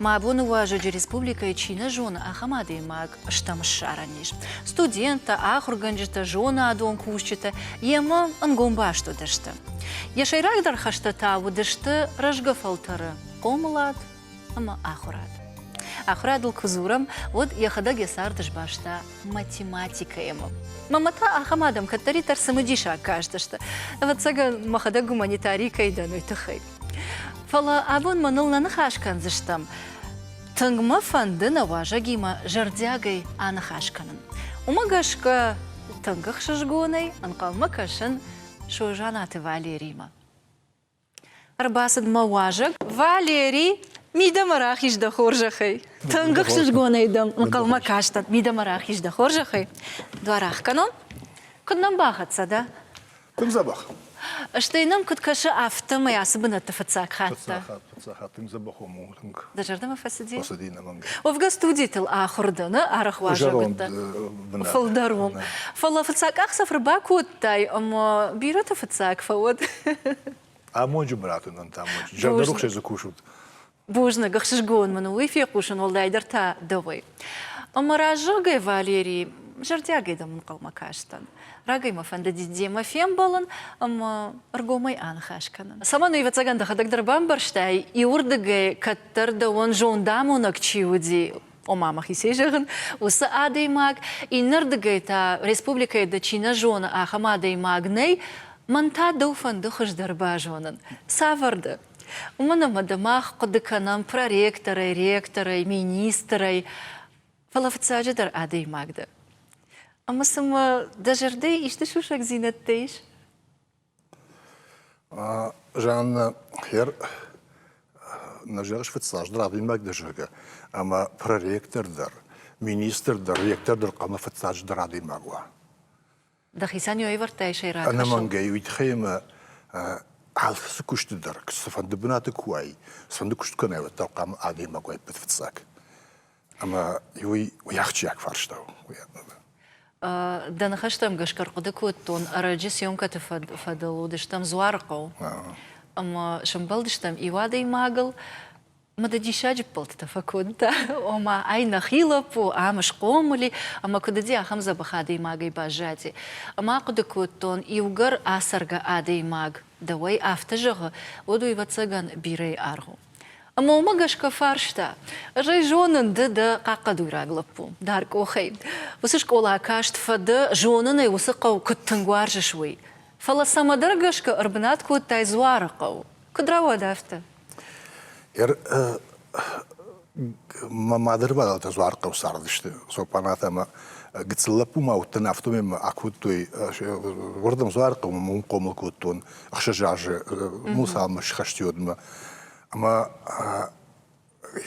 Мӕ абоны уазӕджы республикӕйы чи нӕ зоны, ахӕм адӕймаг стӕм ссарӕн ис. Студенттӕ, ахуыргӕнджытӕ, зонадон кусджытӕ йемӕ ӕнгом баст уыдысты. Йӕ сӕйрагдӕр хӕстӕ та уыдысты рӕзгӕ фӕлтӕры хъомылад ӕмӕ ахуырад. Ахуырадыл куы дзурӕм, уӕд йӕхӕдӕг йӕ цард сбаста математикӕимӕ. Мӕнмӕ та ахӕм адӕм кӕддӕриддӕр цымыдисаг кастысты. Ӕвӕццӕгӕн, мӕхӕдӕг гуманитарий кӕй дӕн, уый тыххӕй. Фӕлӕ абон мӕныл нӕ ныхас кӕндзыстӕм. Тынг мӕ фӕнды нӕ уазӕгимӕ зӕрдиагӕй аныхас кӕнын. Уымӕ гӕсгӕ тынг ӕхсызгонӕй ӕнхъӕлмӕ кӕсын Созанаты Валеримӕ. Ӕрбацыд мӕ уазӕг. Валери, мидӕмӕ рахиз дӕ хорзӕхӕй. Тынг ӕхсызгонӕй дӕм ӕнхъӕлмӕ кастӕн. Мидӕмӕ рахиз дӕ хорзӕхӕй. Дуар ӕхгӕнон. Куыд нӕм бахӕццӕ дӕ? Тынг дзӕбӕх. Стӕй нӕм куыд кӕсы, афтӕмӕй ацы бынӕтты фыццаг хатт дӕ? Фыццаг хатт, фыццаг хатт тынг дзӕбӕх у мӕ тынг. Дӕ зӕрдӕмӕ фӕцыди? Фӕцыди ӕнӕмӕнгӕй. Уӕвгӕ студитыл ахуыр дӕ, нӕ арӕх уазӕгуыдтӕ? бынат. Фылдӕр уым. Фӕлӕ фыццаг къахдзӕф ӕрбакодтай ӕмӕ бирӕты фыццаг фӕуӕд. Амонджы бынат уын ӕнтӕ амонджы. Зӕрдӕрухсӕй дзы кусут. Бузныг, ӕхсызгон мын у уый фехъусын, уӕлдайдӕр та дӕуӕй. Ӕмӕ раззагӕй, Валери, зӕрдиагӕй дӕм ӕнхъӕлмӕ кастӕн. Рагӕй мӕ фӕндыди демӕ фембӕлын ӕмӕ ӕргомӕй аныхас кӕнын. Цӕмӕн, ӕвӕццӕгӕн, дӕхӕдӕг дӕр бамбӕрстай, иуырдыгӕй кӕддӕр дӕуӕн зондамонӕг чи уыди, ома мӕхицӕй зӕгъын, уыцы адӕймаг, иннӕрдыгӕй та республикӕйы дӕ чи нӕ зоны, ахӕм адӕймаг нӕй, мӕн та дӕу фӕнды хуыздӕр базонын. Цавӕр дӕ? Уымӕн ӕмӕ дӕ мах хъуыды кӕнӕм проректорӕй, ректорӕй, министрӕй, фӕлӕ фыццаджыдӕр адӕймаг дӕ. Ӕмӕ цымӕ дӕ зӕрдӕйы исты сусӕгдзинӕдтӕ ис? Жанна, хер нӕ зӕгъыс фыццаджыдӕр адӕймаг дӕ зӕгъгӕ, ӕмӕ проректор дӕр, министр дӕр, ректор дӕр хъуамӕ фыццаджыдӕр адӕймаг уа. Дӕхицӕн ё ӕвӕрдтай сӕйраг хӕсыл? Ӕнӕмӕнгӕй, уый тыххӕй ӕмӕ алцы куысты дӕр, цыфӕнды бынаты куы уай, цыфӕнды куыст куы кӕнай, уӕддӕр хъуамӕ адӕймаг уай ӕппӕт фыццаг. Ӕмӕ уый уый ахсджиаг фарста у. Дӕ ныхӕстӕм гӕсгӕ ӕрхъуыды кодтон, ӕрӕджы съемкӕты фӕдыл уыдыстӕм Дзуарыхъӕу ӕмӕ сӕмбӕлдыстӕм иу адӕймагыл, Ӕмӕ дӕ диссаджы ппӕлттытӕ фӕкодта, ома ай нӕхи лӕппу, ам схъомыл и, ӕмӕ куыд уыди, ахӕм дзӕбӕх адӕймагӕй баззади. Ӕмӕ ахъуыды кодтон, иугӕр ацӕргӕ адӕймаг дӕуӕй афтӕ зӕгъы, уӕд уый, ӕвӕццӕгӕн, бирӕйы аргъ у. Ӕмӕ уымӕ гӕсгӕ фарста, ӕз ӕй зонын, ды дӕ хъахъхъӕдуйраг лӕппу, даркъохӕй. Уыцы скъола каст фӕдӕ, зонын ӕй, уыцы хъӕу куыд тынг уарзыс, уый. Фӕлӕ цӕмӕдӕр гӕсгӕ ӕрбынат кодтай Дзуарыхъӕуы. Куыд рауад афтӕ? Мӕ мадырвадӕлтӕ Дзуарыхъӕуы цардысты Цопанатӕ ӕмӕ гыццыл лӕппу ма уыдтӕн, афтӕмӕй мӕ акодтой уырдӕм Дзуарыхъӕумӕ уым хъомыл кодтон 6 азы Мусалмӕ схӕсти уӕдмӕ. Ӕмӕ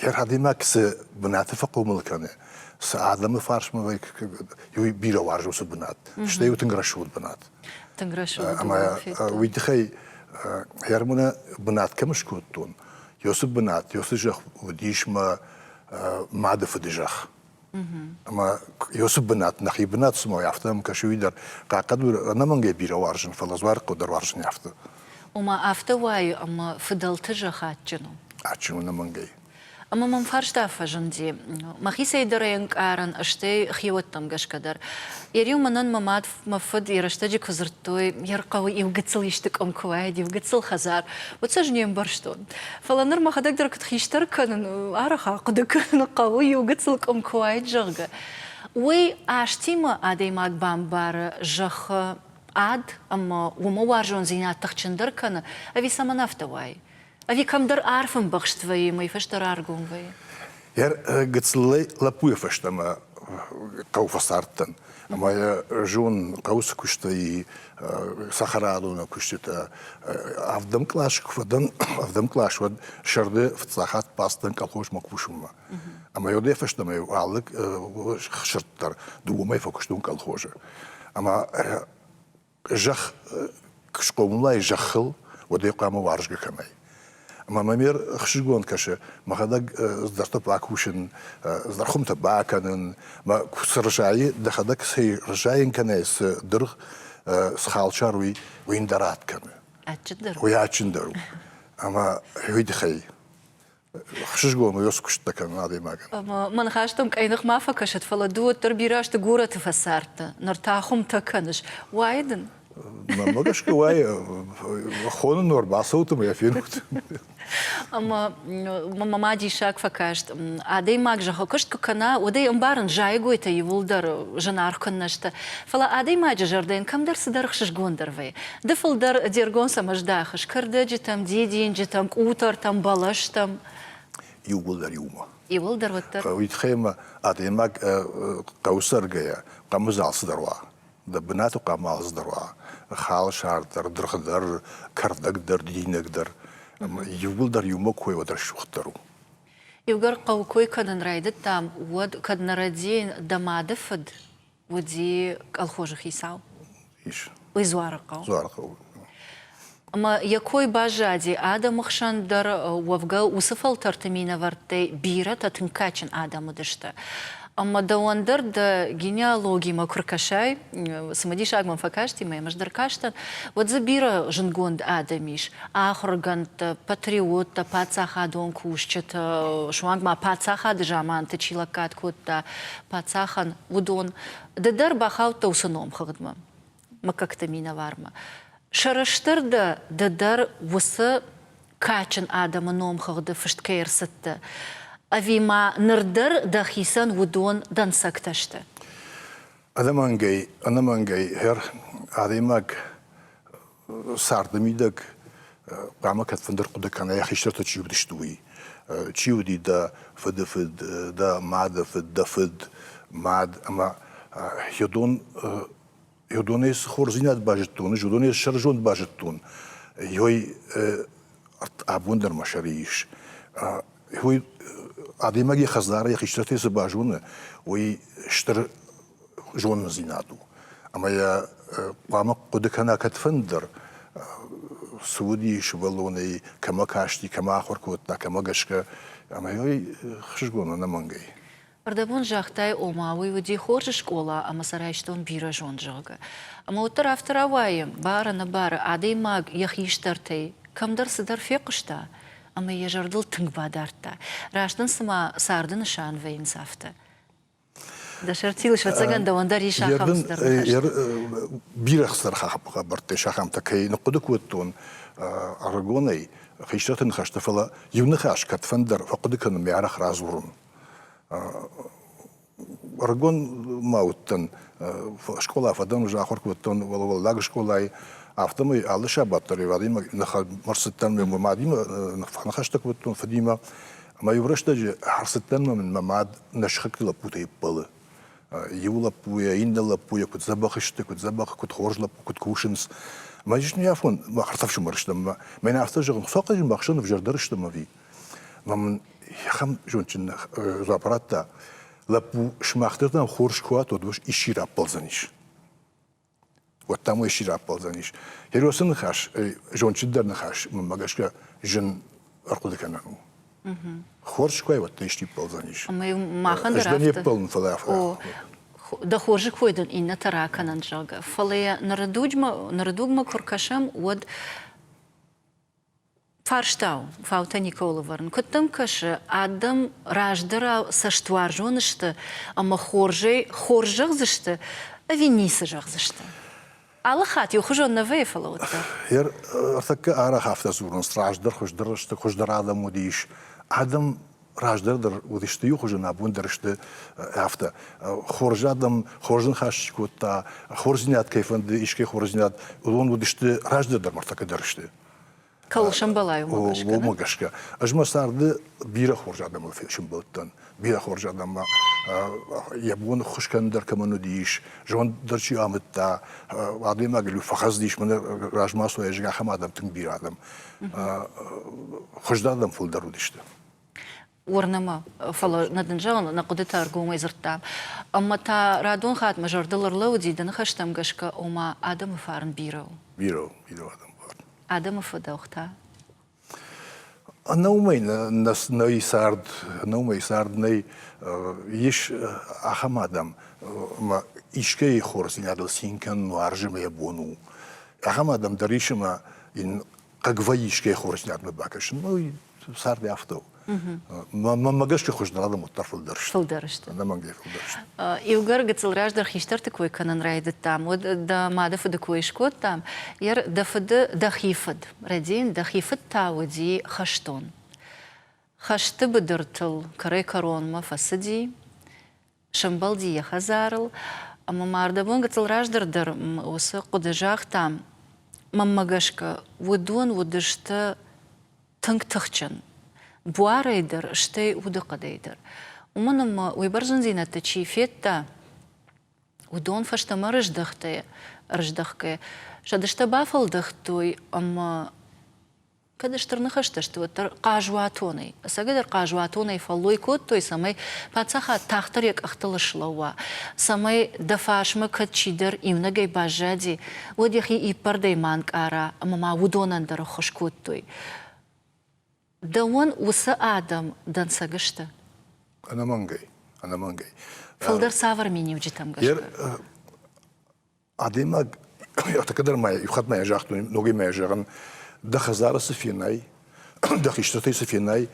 йӕ адӕймаг цы бынаты фӕхъомыл кӕны, цы адӕмы фарсмӕ вӕййы, бирӕ уарзы уыцы бынат. Стӕй у тынг рӕсугъд бынат. Тынг рӕсугъд. Ӕмӕ уый тыххӕй Германы бынат кӕм скодтон, уыцы бынат, уыцы зӕхх уыдис мӕ мады фыды зӕхх. Ӕмӕ уыцы бынат, нӕхи бынат цыма афтӕ мӕм кӕсы, уый дӕр Хъахъхъӕдур ӕнӕмӕнгӕй бирӕ уарзын, фӕлӕ Дзуарыхъӕу дӕр уарзын афтӕ. Ома афтӕ уайы, ӕмӕ фыдӕлты зӕхх адджын у? Адджын у ӕнӕмӕнгӕй. Ӕмӕ мӕм фарста фӕзынди. Мӕхицӕй дӕр ӕй ӕнкъарын, стӕй хиуӕттӕм гӕсгӕ дӕр. Йӕ риу мӕнӕн мӕ мад, мӕ фыд йӕ рӕстӕджы куы дзырдтой, йе рхъӕуы иу гыццыл исты къуым куы уаид, иу гыццыл хӕдзар, уӕд сӕ ӕз не мбӕрстон. Фӕлӕ ныр мӕхӕдӕг дӕр куыд хистӕр кӕнын, арӕх ахъуыды кӕнын хъӕуы иу гыццыл къуым куы уаид, зӕгъгӕ. Уый азтимӕ адӕймаг бамбары зӕххы ад ӕмӕ уымӕ уарзондзинад тыхджындӕр кӕны, ӕви цӕмӕн афтӕ уайы? Ӕви кӕмдӕр арф ӕмбӕхст вӕййы, мӕй фӕстӕ раргом вӕййы? Гыццылӕй лӕппуйӕ фӕстӕмӕ хъӕу фӕцардтӕн. Ӕмӕ йӕ зон, хъӕуы цы куыстай, цӕхӕрадоны куыстытӕ. Ӕвдӕм кълас куы фӕдӕн, ӕвдӕм кълас, уӕд сӕрды фыццаг хатт бацыдтӕн колхозмӕ кусынмӕ. Ӕмӕ уӕдӕй фӕстӕмӕ алы сырд дӕр дыууӕ мӕй фӕкуыстон колхозы. Ӕмӕ зӕхх схъомылӕй зӕххыл, уӕд ӕй хъуамӕ уарзгӕ кӕнай. Ӕмӕ мӕм ме хсызгон кӕсы, мӕхӕдӕг цыдӕртӕ бакусын, цыдӕр хуымтӕ бакӕнын, мӕ цы рзайы, дӕхӕдӕг цы рзайын кӕнай, цы дыргъ, цы халсар, уый, уый ӕндӕр ад кӕны. Адджындӕр у. Уый адджындӕр у. Ӕмӕ уый тыххӕй. Ӕхсызгон у йӕ куысттӕ кӕнын адӕймагӕн. Мӕ ныхӕстӕм къӕйных ма фӕкӕсӕд, фӕлӕ ды уӕддӕр бирӕ азты горӕты фӕцардтӕ, ныр та хуымтӕ кӕныс. Уайы дын? Мӕнмӕ гӕсгӕ уайы. Хонын ӕрбацӕут ӕмӕ йӕ фенут. Ӕмӕ мӕ диссаг фӕкаст. Адӕймаг зӕххы куыст куы кӕна, уӕд ӕй ӕмбарын, зайӕгойтӕ иууылдӕр зынаргъ куыннӕ сты. Фӕлӕ адӕймаджы зӕрдӕйӕн кӕмдӕр цыдӕр ӕхсызгондӕр вӕййы. Ды фылдӕр де ргом цӕмӕ здахыс? Кӕрдӕджытӕм, дидинджытӕм, къутӕртӕм, бӕлӕстӕм? Иууылдӕр иумӕ. Иууылдӕр уӕддӕр? Уый тыххӕй ӕмӕ адӕймаг хъӕуы цӕргӕйӕ хъӕмыз алцыдӕр уа. Дӕ бынаты хъуамӕ алцыдӕр уа. Халсар дӕр, дыргъ дӕр, кӕрдӕг дӕр, дидинӕг дӕр. Ӕмӕ иууылдӕр иумӕ кой уӕд рӕсугъддӕр у. Иугӕр хъӕуы кой кӕнын райдыдтам, уӕд кӕд нӕ рӕдийын, дӕ мады фыд уыди колхозы хицау. Ис. Уый Дзуарыхъӕу. Дзуарыхъӕу. Ӕмӕ йӕ кой баззади адӕмы хсӕн дӕр, уӕвгӕ уыцы фӕлтӕрты минӕвӕрттӕй бирӕтӕ тынг кадджын адӕм уыдысты. Ӕмӕ дӕуӕн дӕр дӕ генеалогимӕ куы ркӕсай, цымыдисаг мӕм фӕкасти, мӕ йӕм ӕз дӕр кастӕн, уӕд дзы бирӕ зындгонд адӕм ис. Ахуыргӕндтӕ, патриоттӕ, паддзахадон кусджытӕ, суанг ма паддзахады заманты чи лӕггад кодта паддзахӕн, уыдон. Ды дӕр бахаудтӕ уыцы номхыгъдмӕ, мыггӕгты минӕвармӕ. Сӕрыстыр дӕ ды дӕр уыцы кадджын адӕмы номхыгъды фыст кӕй ӕрцыдтӕ, ӕви ма ныр дӕр дӕхицӕн уыдон дӕнцӕгтӕ сты? Ӕнӕмӕнгӕй, ӕнӕмӕнгӕй хӕр адӕймаг царды мидӕг хъуамӕ кӕдфӕндыр хъуыды кӕна, йӕ хистӕртӕ чи уыдысты, уый. Чи уыди дӕ фыды фыд, дӕ мады фыд, дӕ фыд, мад ӕмӕ уыдон уыдонӕй цы хорздзинад базыдтон, ӕз уыдонӕй сӕрзонд базыдтон, уый абон дӕр мӕ сӕры ис. Уый адӕймаг йӕ хӕдзары йӕ хистӕртӕй цы базоны, уый стыр зонындзинад у. Ӕмӕ йӕ хъуамӕ хъуыды кӕна кӕдфӕнддӕр, цы уыди сывӕллонӕй, кӕмӕ касти, кӕмӕ ахуыр кодта, кӕмӕ гӕсгӕ. Ӕмӕ уый хсызгон ӕнӕмӕнгӕй. Ӕрдӕбон загътай, ома уый уыди хорз скъола ӕмӕ сӕ райстон бирӕ зонд, зӕгъгӕ. Ӕмӕ уӕддӕр афтӕ рауайы, бар-ӕнӕбары адӕймаг йӕ хистӕртӕй кӕмдӕр цыдӕр фехъуыста ӕмӕ йӕ зӕрдыл тынг бадардта. Раст ын цыма царды нысан вӕййынц афтӕ. Дӕ сӕртил, ӕвӕццӕгӕн, дӕуӕн дӕр ис ахӕм цыдӕр ныхӕстӕ. Бирӕ цыдӕр хабӕрттӕ ис ахӕмтӕ, кӕй ныхъхъуыды кодтон ӕрыгонӕй хистӕрты ныхӕстӕ, фӕлӕ иу ныхас кӕдфӕндӕр фӕхъуыды кӕнын мӕ арӕх радзурын. Ӕрыгон ма уыдтӕн, скъола фӕдӕн, ӕз ахуыр кодтон уӕллаг скъолайы, афтӕмӕй алы сабат дӕр адӕймаг ӕрцыдтӕн мӕ мадимӕ фӕныхӕстӕ кодтон фыдимӕ. Ӕмӕ иу рӕстӕджы ӕрцыдтӕн ӕмӕ мын мӕ мад нӕ сыхӕгты лӕппутӕй ӕппӕлы. Иу лӕппуйӕ, иннӕ лӕппуйӕ куыд дзӕбӕх сты, куыд дзӕбӕх, куыд хорз лӕппу, куыд кусынц. Мӕ ис не афон, мӕ ӕртӕфсымӕр стӕм, мӕнӕ афтӕ зӕгъын, Хуыцау хъазын бахсӕн ӕвзӕрдӕр стӕм ӕви? Мӕ мын ахӕм зондджын дзуапп радта, лӕппу, сымах дӕр дам хорз куы уат, уӕд уӕ исчи раппӕлдзӕнис. Уӕд дам уӕ исчи раппӕлдзӕнис. Херосы ныхас, зондджындӕр ныхас, мӕнмӕ гӕсгӕ, зын ӕрхъуыды кӕнӕн у. Хорз куы уай, уӕд дӕ исчи ппӕлдзӕнис. Ӕмӕ махӕн дӕр Ӕз дӕ не ппӕлын, фӕлӕ афтӕ. Дӕ хорзы кой дын иннӕтӕ ракӕнӕнт, зӕгъгӕ. Фӕлӕ йӕ ныры дугмӕ куы ркӕсӕм, уӕд Фарстау, фаутӕ никӕуыл ӕвӕрын. Куыд дӕм кӕсы, адӕм раздӕрау цӕстуарзон сты ӕмӕ хорзӕй хорз зӕгъдзысты ӕви ницы зӕгъдзысты? Алы хатт иухуызон нӕ вӕййы, фӕлӕ уӕддӕр. Ӕртӕккӕ арӕх афтӕ дзурынц, раздӕр хуыздӕр сты, хуыздӕр адӕм уыдис. Адӕм раздӕр дӕр уыдысты иухуызон, абон дӕр сты афтӕ. Хорз адӕм хорз ныхас чи кодта, хорздзинад кӕй фӕнды, искӕй хорздзинад, уыдон уыдысты раздӕр дӕр ӕртӕккӕ дӕр сты. Кӕуыл сӕмбӕлай, уымӕ гӕсгӕ. Уымӕ гӕсгӕ. Ӕз мӕ царды бирӕ хорз адӕмыл сӕмбӕлдтӕн. Бирӕ хорз адӕммӕ йӕ бон ӕххуыс кӕнын дӕр кӕмӕн уыдис, зонд дӕр чи амыдта, адӕймагыл фӕхӕцыдис, мӕнӕ размӕ цуайы ахӕм адӕм тынг бирӕ адӕм. Хуыздӕр адӕм фылдӕр уыдысты. Уырны мӕ, фӕлӕ нӕ дын зӕгъын, нӕ хъуыдытӕ ӕргомӕй дзырдтам. Ӕмӕ та радон хатт мӕ зӕрдыл ӕрлӕууыди дӕ ныхӕстӕм гӕсгӕ, ома адӕмы фарн бирӕ у. Бирӕ у, бирӕ у адӕмы фарн. Адӕмы фыдӕх та? Ӕнӕ уымӕй нӕй цард, ӕнӕ уымӕй цард нӕй. Ис ахӕм адӕм, ӕмӕ искӕйы хорздзинадыл цин кӕнын уарзы ӕмӕ йӕ бон у. Ахӕм адӕм дӕр ис ӕмӕ йын хъыг вӕййы искӕй хорздзинадмӕ бакӕсын. Уый царды афтӕ у. Мӕнмӕ гӕсгӕ хуыздӕр адӕм уӕддӕр фылдӕр сты. Фылдӕр сты. Ӕнӕмӕнгӕй фылдӕр сты. Иугӕр гыццыл раздӕр хистӕрты кой кӕнын райдыдтам, уӕд дӕ мады фыды кой скодтам. Ер дӕ фыды дӕхи фыд, Рӕдин, дӕхи фыд та уыди хӕстон. Хӕсты быдыртыл кӕрӕй-кӕронмӕ фӕцыди, сӕмбӕлди йӕ хӕдзарыл, ӕмӕ ма ӕрдӕбон гыццыл раздӕр дӕр уыцы хъуыды загътам. Мӕнмӕ гӕсгӕ, уыдон уыдысты тынг тыхджын, буарӕй дӕр, стӕй удыхъӕдӕй дӕр. Уымӕн ӕмӕ уый бӕрзонддзинӕдтӕ чи федта, уыдон фӕстӕмӕ рыздӕхгӕйӕ сӕ дыстӕ бафӕлдӕхтой ӕмӕ кӕд стыр ныхӕстӕ сты, уӕддӕр хъазуатонӕй, ӕцӕгӕйдӕр хъазуатонӕй фӕллой кодтой, цӕмӕй паддзахад тагъддӕр йӕ къӕхтыл слӕууа, цӕмӕй дӕ фарсмӕ кӕд чидӕр иунӕгӕй баззади, уӕд йӕхи иппӕрдӕй ма нкъара ӕмӕ ма уыдонӕн дӕр ӕххуыс кодтой. Дӕуӕн уыцы адӕм дӕнцӕг сты? Ӕнӕмӕнгӕй, ӕнӕмӕнгӕй. Фылдӕр цавӕр миниуджытӕм гӕсгӕ? Адӕймаг, ӕртӕккӕ дӕр ма иу хатт ма йӕ загътон, ногӕй ма йӕ зӕгъын, дӕ хӕдзары цы фенай, дӕ хистӕртӕй цы фенай,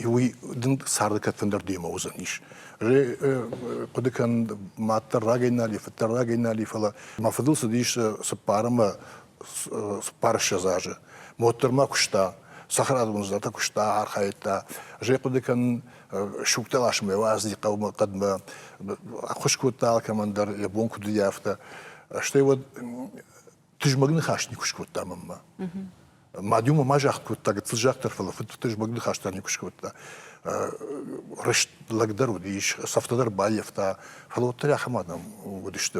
уый дын царды кӕдфӕндӕр демӕ уыдзӕнис. Хъуыды кӕн, мад дӕр рагӕй нал и, фыд дӕр рагӕй нал и, фӕлӕ мӕ фыдыл цыдис цыппар ӕмӕ цыппарыссӕдз азы. Мод дӕр ма куыста, цӕхӕрадоны дзӕртӕ куыста, архайдта. Зӕй хъуыды кӕн, сугтӕ ласынмӕ уадзи хъӕумӕ, хъӕдмӕ, ӕххуыс кодта алкӕмӕн дӕр, йӕ бон куыд уыди, афтӕ. Стӕй уӕд тызмӕг ныхас никуы скодта мӕнмӕ. Мад-иу мӕ ма загъд кодта, гыццыл загъд дӕр, фӕлӕ фыд тызмӕг ныхас дӕр никуы скодта. Рыст лӕг дӕр уыдис, цӕфтӕ дӕр баййӕфта, фӕлӕ уӕддӕр ахӕм адӕм уыдысты.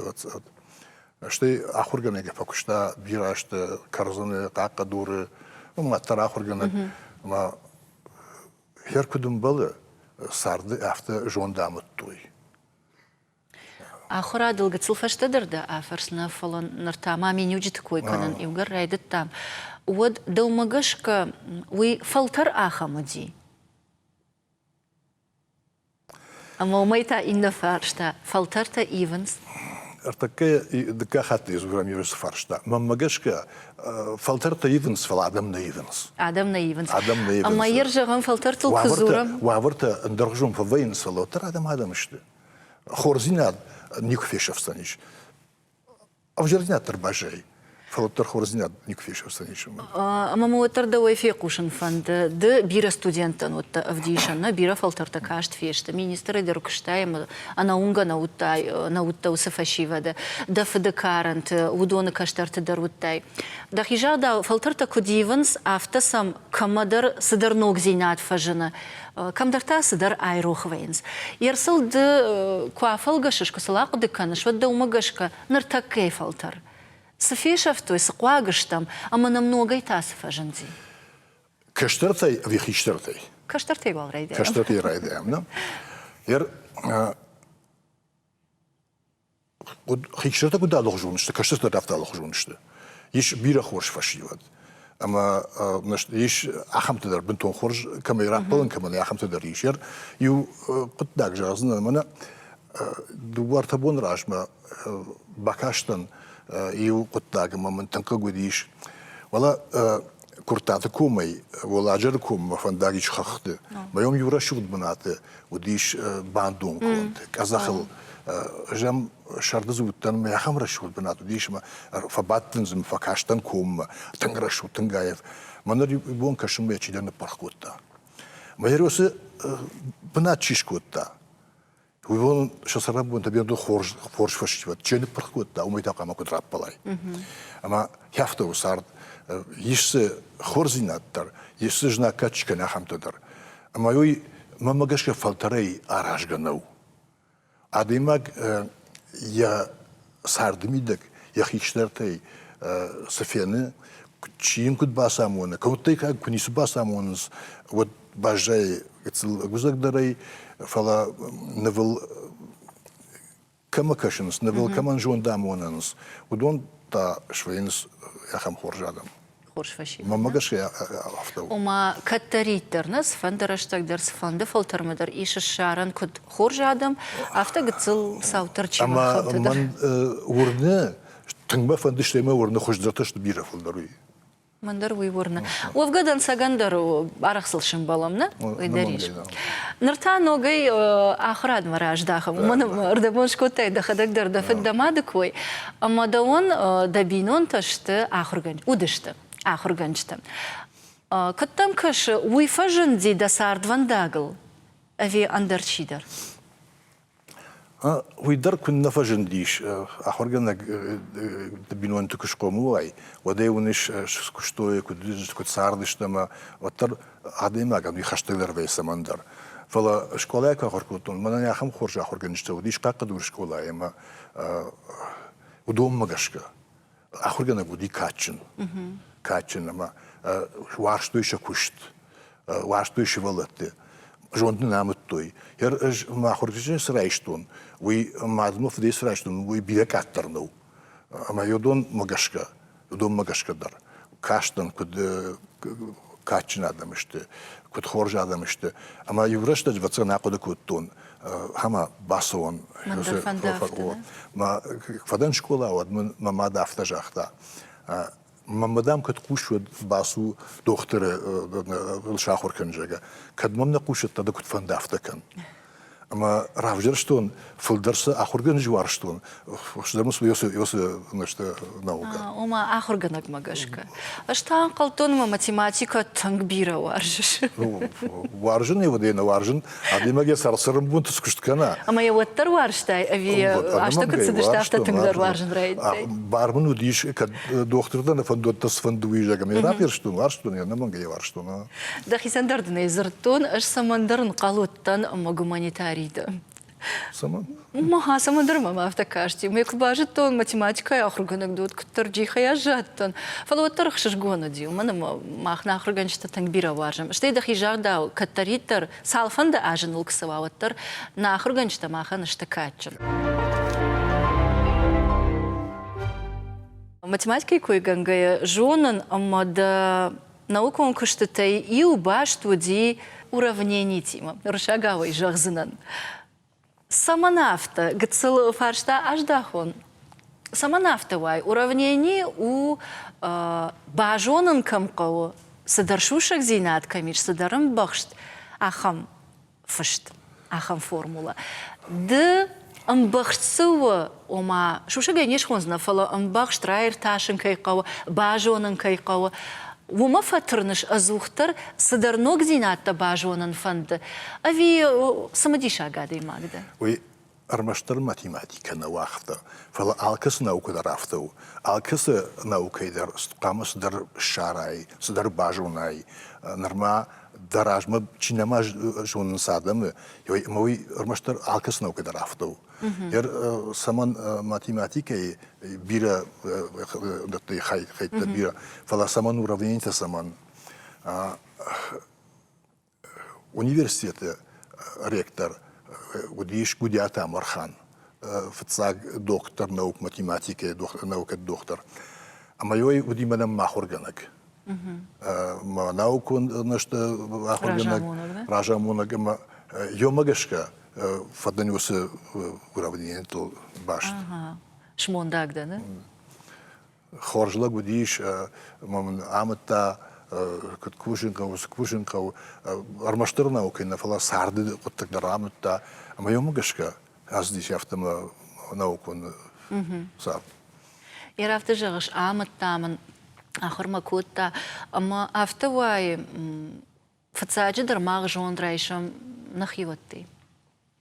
Стӕй ахуыргӕнӕгӕй фӕкуыста бирӕ азты Кӕрдзыны, Хъахъхъӕдуры, мад дӕр ахуыргӕнӕг. Ӕмӕ Хӕр куыд ӕмбӕлы, царды афтӕ зонд амыдтой. Ахуырадыл гыццыл фӕстӕдӕр дӕ афӕрс нӕ, фӕлӕ ныр та ма миниуджыты кой кӕнын иугӕр райдыдтам, уӕд дӕумӕ гӕсгӕ уый фӕлтӕр ахӕм уыди? Ӕмӕ уымӕй та иннӕ фарста, фӕлтӕртӕ ивынц? Ӕртӕккӕ дыккаг хатт дзурӕм Иры фарста. Мӕнмӕ гӕсгӕ, фӕлтӕртӕ ивынц, фӕлӕ адӕм нӕ ивынц. Адӕм нӕ ивынц. Адӕм нӕ ивынц. Ӕмӕ йер зӕгъӕм, фӕлтӕртыл куы дзурӕм. Уавӕртӕ ӕндӕргъуызон фӕвӕййынц, фӕлӕ уӕддӕр адӕм адӕм сты. Хорздзинад никуы фесӕфдзӕнис. Ӕвзӕрдзинад дӕр баззайы, фӕлӕ уӕддӕр хорздзинад никуы фесӕфдзӕнис. Ӕмӕ мӕ уӕддӕр дӕуӕй фехъусын фӕнды. Ды бирӕ студенттӕн уыдтӕ ӕвдисӕн, нӕ бирӕ фӕлтӕртӕ каст фесты. Министрӕй дӕр куыстай ӕмӕ ӕнӕуынгӕ нӕ уыдтай, нӕ уыдтӕ уыцы фӕсивӕды. Дӕ фыды карӕнты, уыдоны кӕстӕрты дӕр уыдтай. Дӕхи загъдау, фӕлтӕртӕ куыд ивынц, афтӕ сӕм кӕмӕдӕр цыдӕр ногдзинад фӕзыны, кӕмдӕр та цыдӕр айрох вӕййынц. Ерсыл ды куы афӕлгӕсыс, куы сыл ахъуыды кӕныс, уӕд дӕумӕ гӕсгӕ ныртӕккӕйы фӕлтӕр цы фесӕфтой, цы хъуаг стӕм ӕмӕ нӕм ногӕй та цы фӕзынди? Кӕстӕртӕй ӕви хистӕртӕй? Кӕстӕртӕй уал райдайӕм. Кӕстӕртӕй райдайӕм, нӕ? Ер хистӕртӕ куыд алыхуызон сты, кӕстӕртӕ дӕр афтӕ алыхуызон сты. Ис бирӕ хорз фӕсивӕд. Ӕмӕ ис ахӕмтӕ дӕр бынтон хорз кӕмӕй раппӕлын, кӕмӕн ахӕмтӕ дӕр ис. Иу хъуыддаг зӕгъдзынӕн, мӕнӕ дыууӕ-ӕртӕ боны размӕ бакастӕн иу хъуыддаг ӕмӕ мын тынг хъыг уыдис. Уӕлӕ Куырттаты комӕй Уӕлладжыры коммӕ фӕндаг ис хӕхты. Мӕ уым иу рӕсугъд бынаты уыдис бандон конд, къӕдзӕхыл. Ӕз ӕм сӕрды дзы уыдтӕн, мӕ ахӕм рӕсугъд бынат уыдис, ӕмӕ фӕбадтӕн дзы, фӕкастӕн коммӕ. Тынг рӕсугъд, тынг аив. Мӕ ныр иу бон кӕсын, мӕ чидӕр ныппырх кодта. Мӕ уыцы бынат чи скодта, Уыдон сӕ цӕрӕнбонтӕ бирӕ хорз, хорз фӕсивӕд чи ныппырх кодта, уымӕй та хъуамӕ куыд раппӕлай. Ӕмӕ афтӕ у цард. Ис дзы хорздзинад дӕр, ис дзы знаггад чи кӕны, ахӕмтӕ дӕр. Ӕмӕ уый, мӕнмӕ гӕсгӕ, фӕлтӕрӕй аразгӕ нӕу. Адӕймаг йӕ царды мидӕг йӕ хистӕртӕй цы фены, чи йын куыд бацамоны, кӕуыдтӕй куы ницы бацамонынц, уӕд баззайы гыццыл ӕгуыдзӕгдӕрӕй, фӕлӕ нывыл кӕмӕ кӕсынц, нывыл кӕмӕн зонд амонынц, уыдон та свӕййынц ахӕм хорз адӕм. Хорз фӕсивӕд. Мӕнмӕ гӕсгӕ афтӕ у. Ома, кӕддӕриддӕр нӕ цыфӕнды рӕстӕг дӕр, цыфӕнды фӕлтӕрмӕ дӕр ис ссарӕн куыд хорз адӕм, афтӕ гыццыл цауддӕр чи Ӕмӕ мӕн уырны, тынг мӕ фӕнды, стӕй мӕ уырны, хуыздӕртӕ сты бирӕ фылдӕр уый. Мӕн дӕр уый уырны. Уӕвгӕ дӕнцӕгӕн дӕр арӕх сыл сӕмбӕлӕм, нӕ? Уый дӕр ис. Ныр та ногӕй ахуырадмӕ раздахӕм. Уымӕн ӕмӕ ӕрдӕбон скодтай дӕхӕдӕг дӕр дӕ фыд дӕ мады кой. Ӕмӕ дӕуӕн дӕ бинонтӕ сты ахуыргӕнджытӕ, уыдысты ахуыргӕнджытӕ. Куыд дӕм кӕсы, уый фӕзынди дӕ цардвӕндагыл ӕви ӕндӕр чидӕр? Уый дӕр куыннӕ фӕзындис, ахуыргӕнӕг бинонты куы схъомыл уай, уӕд ӕй уыныс, скуыстой, куыд цардысты ӕмӕ уӕддӕр адӕймагӕн уый хӕстӕгдӕр вӕййы цӕмӕндӕр. Фӕлӕ скъолайы куы ахуыр кодтон, мӕнӕн ахӕм хорз ахуыргӕнджытӕ уыдис Хъахъхъӕдуры скъолайы ӕмӕ уыдонмӕ гӕсгӕ ахуыргӕнӕг уыди кадджын. Кадджын ӕмӕ уарзтой сӕ куыст, уарзтой сывӕллӕтты, зонд нын амыдтой. Ӕз мӕ ахуыргӕнджытӕй цы райстон, уый мадмӕ фыдӕй цы райстон, уый бирӕ къаддӕр нӕу. Ӕмӕ уыдонмӕ гӕсгӕ, уыдонмӕ гӕсгӕ дӕр кастӕн, куыд кадджын адӕм сты, куыд хорз адӕм сты. Ӕмӕ иу рӕстӕджы ӕвӕццӕгӕн ахъуыды кодтон, ӕмӕ бацӕуон. Мӕ фӕдӕн скъола, уӕд мын мӕ мад афтӕ загъта, мӕ дам кӕд хъус уӕд бацу дохтыры сахуыр кӕн, зӕгъгӕ. Кӕд мӕм нӕ хъусыд, дӕ куыд фӕнды, афтӕ кӕн. Ӕмӕ равзӕрстон, фылдӕр цы ахуыргӕнӕджы уарзтон, хуыздӕр мын уыцы наукӕ. Ома ахуыргӕнӕгмӕ гӕсгӕ. Ӕз та ӕнхъӕлдтон, ӕмӕ математикӕ тынг бирӕ уарзыс. Уарзын ӕй уӕдӕй нӕ уарзын, адӕймаг йӕ цард-цӕрӕнбонты цы куыст кӕна. Ӕмӕ йӕ уӕддӕр уарзтай, ӕви азтӕ куыд цыдысты, афтӕ тынгдӕр уарзын райдыдтай? Бар мын уыдис, кӕд дохтыр дӕ нӕ фӕндуӕттӕ цыфӕнды уый, зӕгъгӕ, ӕмӕ йӕ равзӕрстон, уарзтон йӕ, ӕнӕмӕнгӕй йӕ уарзтон. Дӕхицӕн дӕр дын ӕй дзырдтон, ӕз цӕмӕндӕр ӕнхъӕл уыдтӕн ӕмӕ гуманитарий дӕ. Цӕмӕн? Ма, цӕмӕндӕр мӕм афтӕ касти. Мӕ куы базыдтон, математикӕйы ахуыргӕнӕг дӕ, уӕд куыддӕр джихӕй аззадтӕн. Фӕлӕ уӕддӕр ӕхсызгон уыди, уымӕн ӕмӕ мах нӕ ахуыргӕнджытӕ тынг бирӕ уарзӕм. Стӕй дӕхи загъдау, кӕддӕриддӕр, цалфӕнды азы ныл куы цӕуа, уӕддӕр нӕ ахуыргӕнджытӕ махӕн сты кадджын. Математикӕйы койгӕнгӕйӕ зонын ӕмӕ дӕ Наукон куыстытӕй иу баст уыди уравненитимӕ, уырыссагау ӕй зӕгъдзынӕн. Цӕмӕн афтӕ, гыццыл фарста аздӕхон? Цӕмӕн афтӕ уай? Уравнени у, базонын кӕм хъӕуы, цыдӕр сусӕгдзинад кӕм ис, цыдӕр ӕмбӕхст, ахӕм фыст ахӕм формула. Ды ӕмбӕхст цы у, ома сусӕгӕй не схондзынӕ, фӕлӕ ӕмбӕхст раиртасын кӕй хъӕуы, базонын кӕй хъӕуы, уымӕ фӕтырныс ӕдзухдӕр цыдӕр ногдзинӕдтӕ базонын фӕнды ӕви цымыдисаг адӕймаг дӕ? Уый ӕрмӕстдӕр математикӕ нӕ уагъта, фӕлӕ алкӕцы наукӕ дӕр афтӕ у. Алкӕцы наукӕйы дӕр хъуамӕ цыдӕр ссарай, цыдӕр базонай. Нырма дӕ размӕ чи нӕма зонынц адӕмы, ӕмӕ уый ӕрмӕстдӕр алкӕцы наукӕ дӕр афтӕ у. Цӕмӕн математикӕйы бирӕ дӕтты хӕйттӕ бирӕ, фӕлӕ цӕмӕн уравненитӕ цӕмӕн? Университеты ректор уыдис Гуыдиаты Амырхан, фыццаг доктор наук математикӕйы наукӕты доктор. Ӕмӕ уый уыди мӕнӕн мӕ ахуыргӕнӕг. Мӕ наукон ахуыргӕнӕг, разамонӕг ӕмӕ йомӕ гӕсгӕ фӕдӕн уыцы уравнениятыл баст. Смондаг дӕ, не? Хорз лӕг уыдис ӕмӕ мын амыдта, куыд кусын хъӕуы, цы кусын хъӕуы. Ӕрмӕстдӕр наукӕйы нӕ, фӕлӕ царды хъуыддаг дӕр амыдта. Ӕмӕ йӕм гӕсгӕ ацыдис афтӕ мӕ наукон цард. Йӕ афтӕ зӕгъыс, амыдта мын, ахуыр мӕ кодта. Ӕмӕ афтӕ уайы, фыццаджыдӕр мах зонд райсӕм нӕхиуӕттӕй.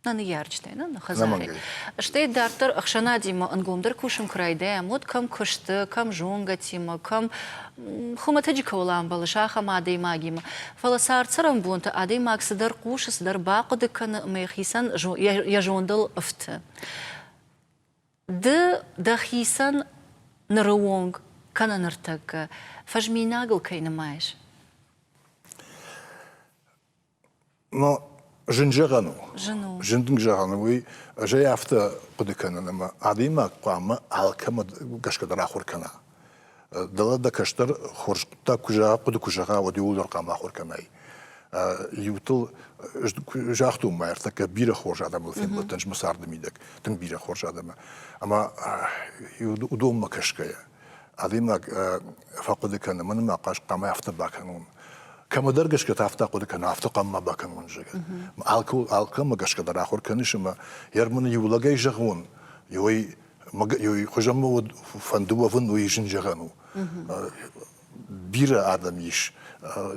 Нӕ ныййарджытӕй, нӕ хӕдзарӕй. Стӕй дарддӕр ӕхсӕнадимӕ ӕнгомдӕр кусын куы райдайӕм, уӕд кӕм куысты, кӕм зонгӕтимӕ, кӕм хуымӕтӕджы кӕуыл амбӕлыс, ахӕм адӕймагимӕ. Фӕлӕ цард-цӕрӕнбонты адӕймаг цыдӕр хъусы, цыдӕр бахъуыды кӕны ӕмӕ йӕхицӕн йӕ зондыл ӕфты. Ды дӕхицӕн ныры онг кӕнӕ ныртӕккӕ фӕзминагыл кӕй нымайыс? Но зын зӕгъӕн у. Зын у. Зын тынг зӕгъӕн у. Уый ӕз ӕй афтӕ хъуыды кӕнын, ӕмӕ адӕймаг хъуамӕ алкӕмӕ гӕсгӕ дӕр ахуыр кӕна. Дӕлӕ дӕ кӕстӕр хорз хъуыддаг куы зӕгъа, хъуыды куы зӕгъа, уӕд иууылдӕр хъуамӕ ахуыр кӕнай. Иутыл загътон ма ӕртӕккӕ бирӕ хорз адӕмыл фембӕлдтӕн мӕ царды мидӕг, тынг бирӕ хорз адӕмы. Ӕмӕ уыдонмӕ кӕсгӕйӕ. Адӕймаг фӕхъуыды кӕны, мӕн мӕ хъаз хъуамӕ афтӕ бакӕнон. Кӕмӕдӕр гӕсгӕ та афтӕ хъуыды кӕны, афтӕ хъуамӕ ма бакӕнон, зӕгъгӕ. Алкӕмӕ гӕсгӕ дӕр ахуыр кӕныс ӕмӕ йӕ мын иу лӕгӕй зӕгъон, иуӕй хуызӕн мӕ уӕд фӕнды уӕвын, уый зын зӕгъӕн у. Бирӕ адӕм ис,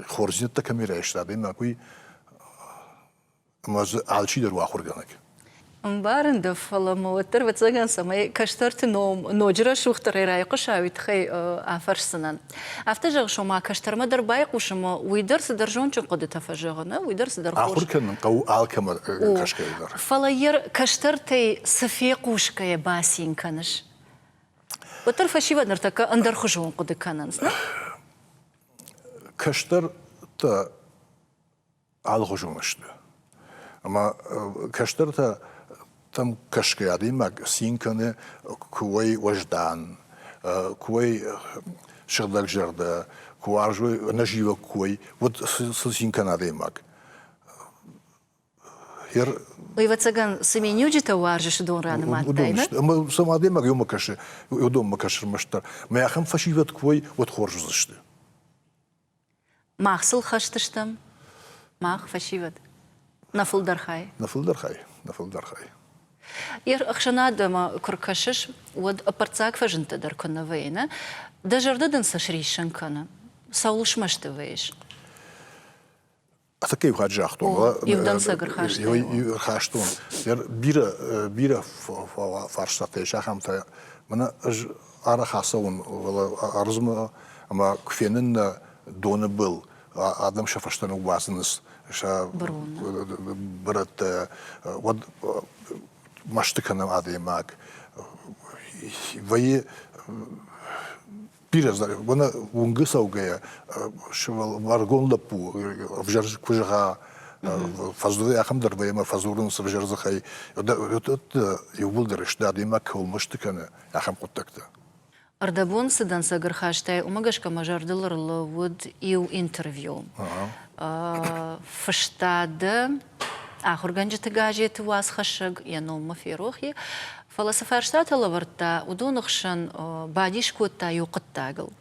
хорздзинӕдтӕ кӕм райста, адӕймаг уый ӕмӕ дзы алчидӕр у ахуыргӕнӕг. Ӕмбарын дӕ, фӕлӕ мӕ уӕддӕр, ӕвӕццӕгӕн, цӕмӕй кӕстӕрты ном ноджы рӕсугъддӕрӕй райхъуыса, уый тыххӕй афӕрсдзынӕн. Афтӕ зӕгъыс, ома кӕстӕрмӕ дӕр байхъус ӕмӕ уый дӕр цыдӕр зондджын хъуыдытӕ фӕзӕгъы, нӕ? Уый дӕр цыдӕр хорз. Ахуыр кӕнын хъӕуы алкӕмӕ кӕсгӕйӕ дӕр. Фӕлӕ йӕ кӕстӕртӕй цы фехъусгӕйӕ бацин кӕныс? Уӕддӕр фӕсивӕд ныртӕккӕ ӕндӕрхуызон хъуыды кӕнынц, нӕ? Кӕстӕртӕ алыхуызон сты. Ӕмӕ кӕстӕртӕм кӕсгӕ адӕймаг цин кӕны, куы уой уӕздан, куы уой сыгъдӕгзӕрдӕ, куы уарзой, ӕнӕзивӕг куы уой, уӕд цы цин кӕны адӕймаг. Уый, ӕвӕццӕгӕн, цы миниуджытӕ уарзыс, уыдон ранымадтай, нӕ? Ӕмӕ сӕм адӕймаг иумӕ кӕсы, уыдонмӕ кӕсы ӕрмӕстдӕр. Мӕ ахӕм фӕсивӕд куы уой, уӕд хорз уыдзысты. Мах сыл хӕст стӕм, мах фӕсивӕд. Нӕ фылдӕр хай. Нӕ фылдӕр хай, нӕ фылдӕр хай. Йе хсӕнадӕмӕ куы ркӕсыс, уӕд ӕппӕрццаг фӕзындтӕ дӕр куы нӕ вӕййы, нӕ? Дӕ зӕрдӕ дын цы сриссын кӕны? Цӕуыл смӕсты вӕййыс? Ӕцӕг иу хатт загътон. Иу дӕнцӕг ӕрхастай. Ӕрхастон. Бирӕ, бирӕ фарстатӕ ис ахӕмтӕ. Мӕнӕ ӕз арӕх ацӕуын, фӕлӕ ӕрдзмӕ ӕмӕ куы фенын нӕ доны был, адӕм сӕ фӕстӕ ныууадзынц сӕ бырӕттӕ, уӕд мӕсты кӕны адӕймаг. Вӕййы бирӕ уӕнӕ уынгы цӕугӕйӕ ӕрыгон лӕппу ӕвзӕр куы зӕгъа, фӕдзуры ахӕм дӕр вӕййы ӕмӕ фӕдзурынц ӕвзӕр дзыхӕй. Иууылдӕр сты адӕймаг кӕуыл мӕсты кӕны, ахӕм хъуыддӕгтӕ. Ӕрдӕбон цы дӕнцӕг ӕрхастай, уымӕ гӕсгӕ мӕ зӕрдыл ӕрлӕууыд иу интервью. Фыста дӕ ахуыргӕнджыты газеты уацхӕссӕг, йӕ ном мӕ ферох и, Фӕлӕ цы фарстатӕ лӕвӕрдта, уыдоны хсӕн бадис кодта иу хъуыддагыл.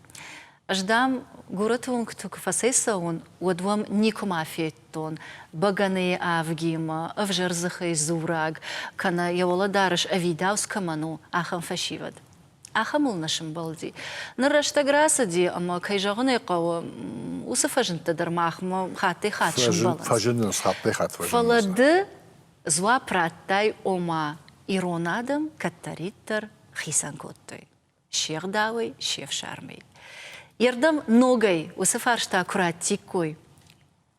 Ӕз, дам, горӕты уынгты куы фӕцӕйцӕуын, уӕд уӕм никуыма федтон бӕгӕныйы авгимӕ, ӕвзӕр дзыхӕй дзурӕг, кӕнӕ йӕ уӕлӕдарӕс ӕвидауц кӕмӕн у, ахӕм фӕсивӕд. Ахӕмыл нӕ сымбӕлди. Ныр рӕстӕг рацыди, ӕмӕ, кӕй зӕгъын ӕй хъӕуы, уыцы фӕзындтӕ дӕр махмӕ хаттӕй-хатт сымбӕлынц. Фӕзынынц, хаттӕй-хатт фӕзынынц. Фӕлӕ ды Дзуапп радтай, ома ирон адӕм кӕддӕриддӕр хицӕн кодтой се гъдауӕй, се фсармӕй. Йе рдӕм ногӕй уыцы фарста куы раттиккой,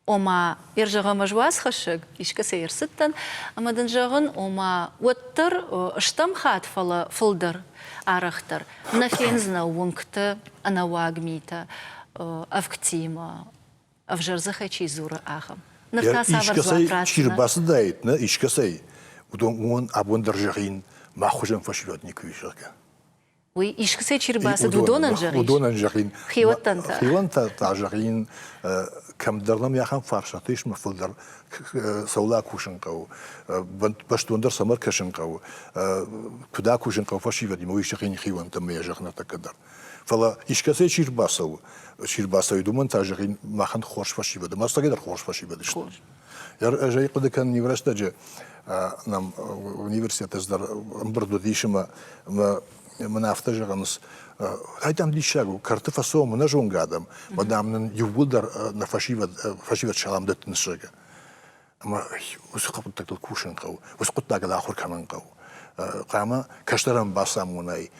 ома, йе зӕгъӕм, ӕз уацхӕссӕг, искӕцӕй ӕрцыдтӕн, ӕмӕ дын зӕгъын, ома, уӕддӕр стӕм хатт, фӕлӕ фылдӕр, арӕхдӕр нӕ фендзынӕ уынгты ӕнӕуаг митӕ ӕвгтимӕ, ӕвзӕр дзыхӕй чи дзуры, ахӕм. Ныр та цавӕр дзуапп ратдзынӕ? Чи рбацыдаид, нӕ искӕцӕй, уыдон уымӕн абон дӕр зӕгъин, мах хуызӕн фӕсивӕд никуы ис, зӕгъгӕ. Уый искӕцӕй чи рбацыд, уыдонӕн зӕгъис? Уыдонӕн зӕгъин. Хиуӕттӕн та? Хиуӕттӕн та зӕгъин, кӕмдӕр нӕм ахӕм фарстатӕ ис, мӕ фылдӕр цӕуыл акусын хъӕуы, бӕстондӕр цӕмӕ ӕркӕсын хъӕуы, куыд акусын хъӕуы фӕсивӕдимӕ, уый зӕгъин хиуӕнтӕм ӕмӕ йӕ зӕгъын ӕртӕккӕ дӕр. Фӕлӕ искӕцӕй чи рбацӕуы, чи рбацӕуид, уымӕн та зӕгъин, махӕн хорз фӕсивӕд, ӕмӕ ӕцӕгӕйдӕр хорз фӕсивӕд сты. Ӕз ӕй хъуыды кӕнын иу рӕстӕджы нӕм университеты дӕр ӕмбырд уыдис ӕмӕ мын афтӕ зӕгъынц, ай дам диссаг у, кӕрты фӕцӕуӕм ӕнӕзонгӕ адӕм, ӕмӕ дам нын иууылдӕр нӕ фӕсивӕд, фӕсивӕд салам дӕттынц, зӕгъгӕ. Ӕмӕ уыцы хъуыддӕгтыл кусын хъӕуы, уыцы хъуыддагыл ахуыр кӕнын хъӕуы. Хъуамӕ кӕстӕрӕн бацамонай,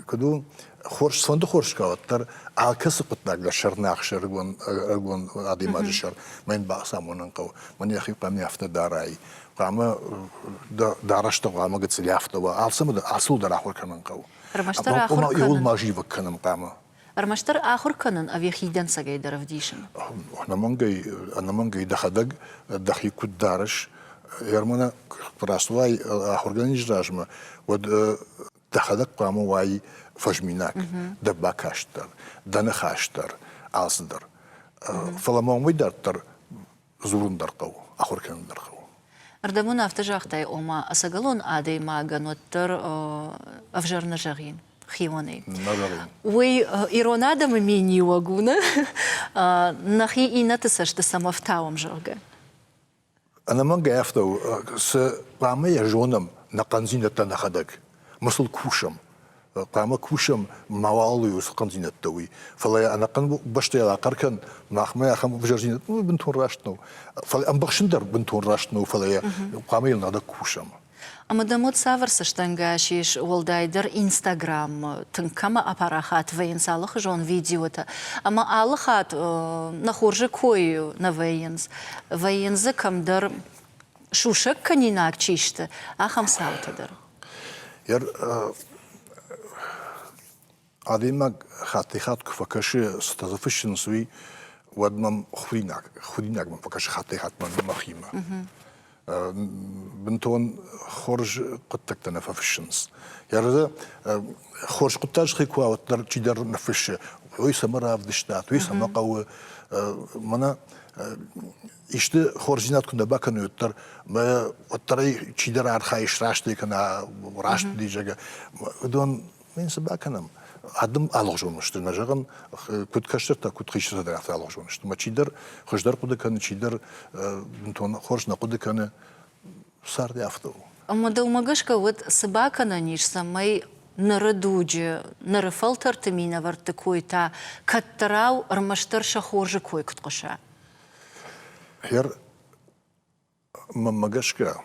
куыд у, хорз, цыфӕнды хорз куы уӕддӕр алкӕцы хъуыддаг дӕр сӕр нӕ ахсы ӕрыгон, ӕрыгон адӕймаджы сӕр. Мӕн бацамонын хъӕуы. Мӕн йӕхи хъуамӕ афтӕ дарай. Хъуамӕ дарӕстӕ хъуамӕ гыццыл афтӕ уа. Алцӕмӕ дӕр, алцӕуыл дӕр ахуыр кӕнын хъӕуы. Ӕрмӕстдӕр ахуыр кӕнын. Иуыл ма зивӕг кӕнын хъуамӕ. Ӕрмӕстдӕр ахуыр кӕнын ӕви хи дӕнцӕгӕй дӕр ӕвдисын? Ӕнӕмӕнгӕй, ӕнӕмӕнгӕй дӕхӕдӕг дӕхи куыд дарыс, Германы куы рацӕуай ахуыргӕнӕджы размӕ, уӕд дӕхӕдӕг хъуамӕ уай фӕзминаг, дӕ бакаст дӕр, дӕ ныхас дӕр, алцыдӕр. Фӕлӕ ма уымӕй дарддӕр дзурын дӕр хъӕуы, ахуыр кӕнын дӕр хъӕуы. Ӕрдӕбон афтӕ загътай, ома ӕцӕгӕлон адӕймагӕн уӕддӕр ӕвзӕр нӕ зӕгъин. хионӕй. Уый ирон адӕмы миниуӕг у, нӕ? Нӕхи иннӕты цӕсты цӕмӕ фтауӕм, зӕгъгӕ. Ӕнӕмӕнгӕй афтӕ у, цы хъуамӕ йӕ зонӕм нӕ хъӕндзинӕдтӕ нӕхӕдӕг, мы сыл кусӕм. Хъуамӕ кусӕм, мауал уыцы хъӕндзинӕдтӕ уый. Фӕлӕ ӕнӕхъӕн бӕстӕйыл ахъӕр кӕн, махмӕ ахӕм ӕвзӕрдзинад бынтон раст нӕу. Фӕлӕ ӕмбӕхсын дӕр бынтон раст нӕу, фӕлӕ йӕ хъуамӕ йыл нӕдӕр кусӕм. Ӕмӕ дӕм уӕд цавӕр цӕстӕнгас ис, уӕлдайдӕр Инстаграммӕ, тынг кӕмӕ апарахат вӕййынц алыхуызон видеотӕ, ӕмӕ алы хатт нӕ хорзы кой нӕ вӕййынц, вӕййынц дзы кӕмдӕр сусӕг кӕнинаг чи сты, ахӕм цаутӕ дӕр? Адӕймаг хаттӕй-хатт куы фӕкӕсы, цытӕ дзы фыссынц, уый, уӕд мӕм худинаг, худинаг мӕм фӕкӕсы хаттӕй-хатт мӕ мӕхимӕ. Бынтон хорз хъуыддӕгтӕ нӕ фӕфыссынц. Йӕ хорз хъуыддаджы хи куы уа, уӕддӕр чидӕр ныффыссы, уый цӕмӕ равдыстат, уый цӕмӕ хъӕуы. Мӕнӕ исты хорздзинад куы нӕ бакӕной, уӕддӕр уӕддӕр ӕй чидӕр архайы сраст ӕй кӕна, раст уыди, зӕгъгӕ. Уыдон Мин цы бакӕнӕм? Адӕм алыгъуызон сты, нӕ зӕгъын, куыд кӕстӕртӕ, куыд хистӕртӕ дӕр афтӕ алыгъуызон сты. Ӕмӕ чидӕр хуыздӕр хъуыды кӕны, чидӕр бынтон хорз нӕ хъуыды кӕны. Цард афтӕ у. Ӕмӕ дӕумӕ гӕсгӕ уӕд цы бакӕнӕн ис, цӕмӕй ныры дуджы, ныры фӕлтӕрты минӕвӕртты кой та кӕддӕрау ӕрмӕстдӕр сӕ хорзы кой куыд хъуыса? Гъер, мӕнмӕ гӕсгӕ,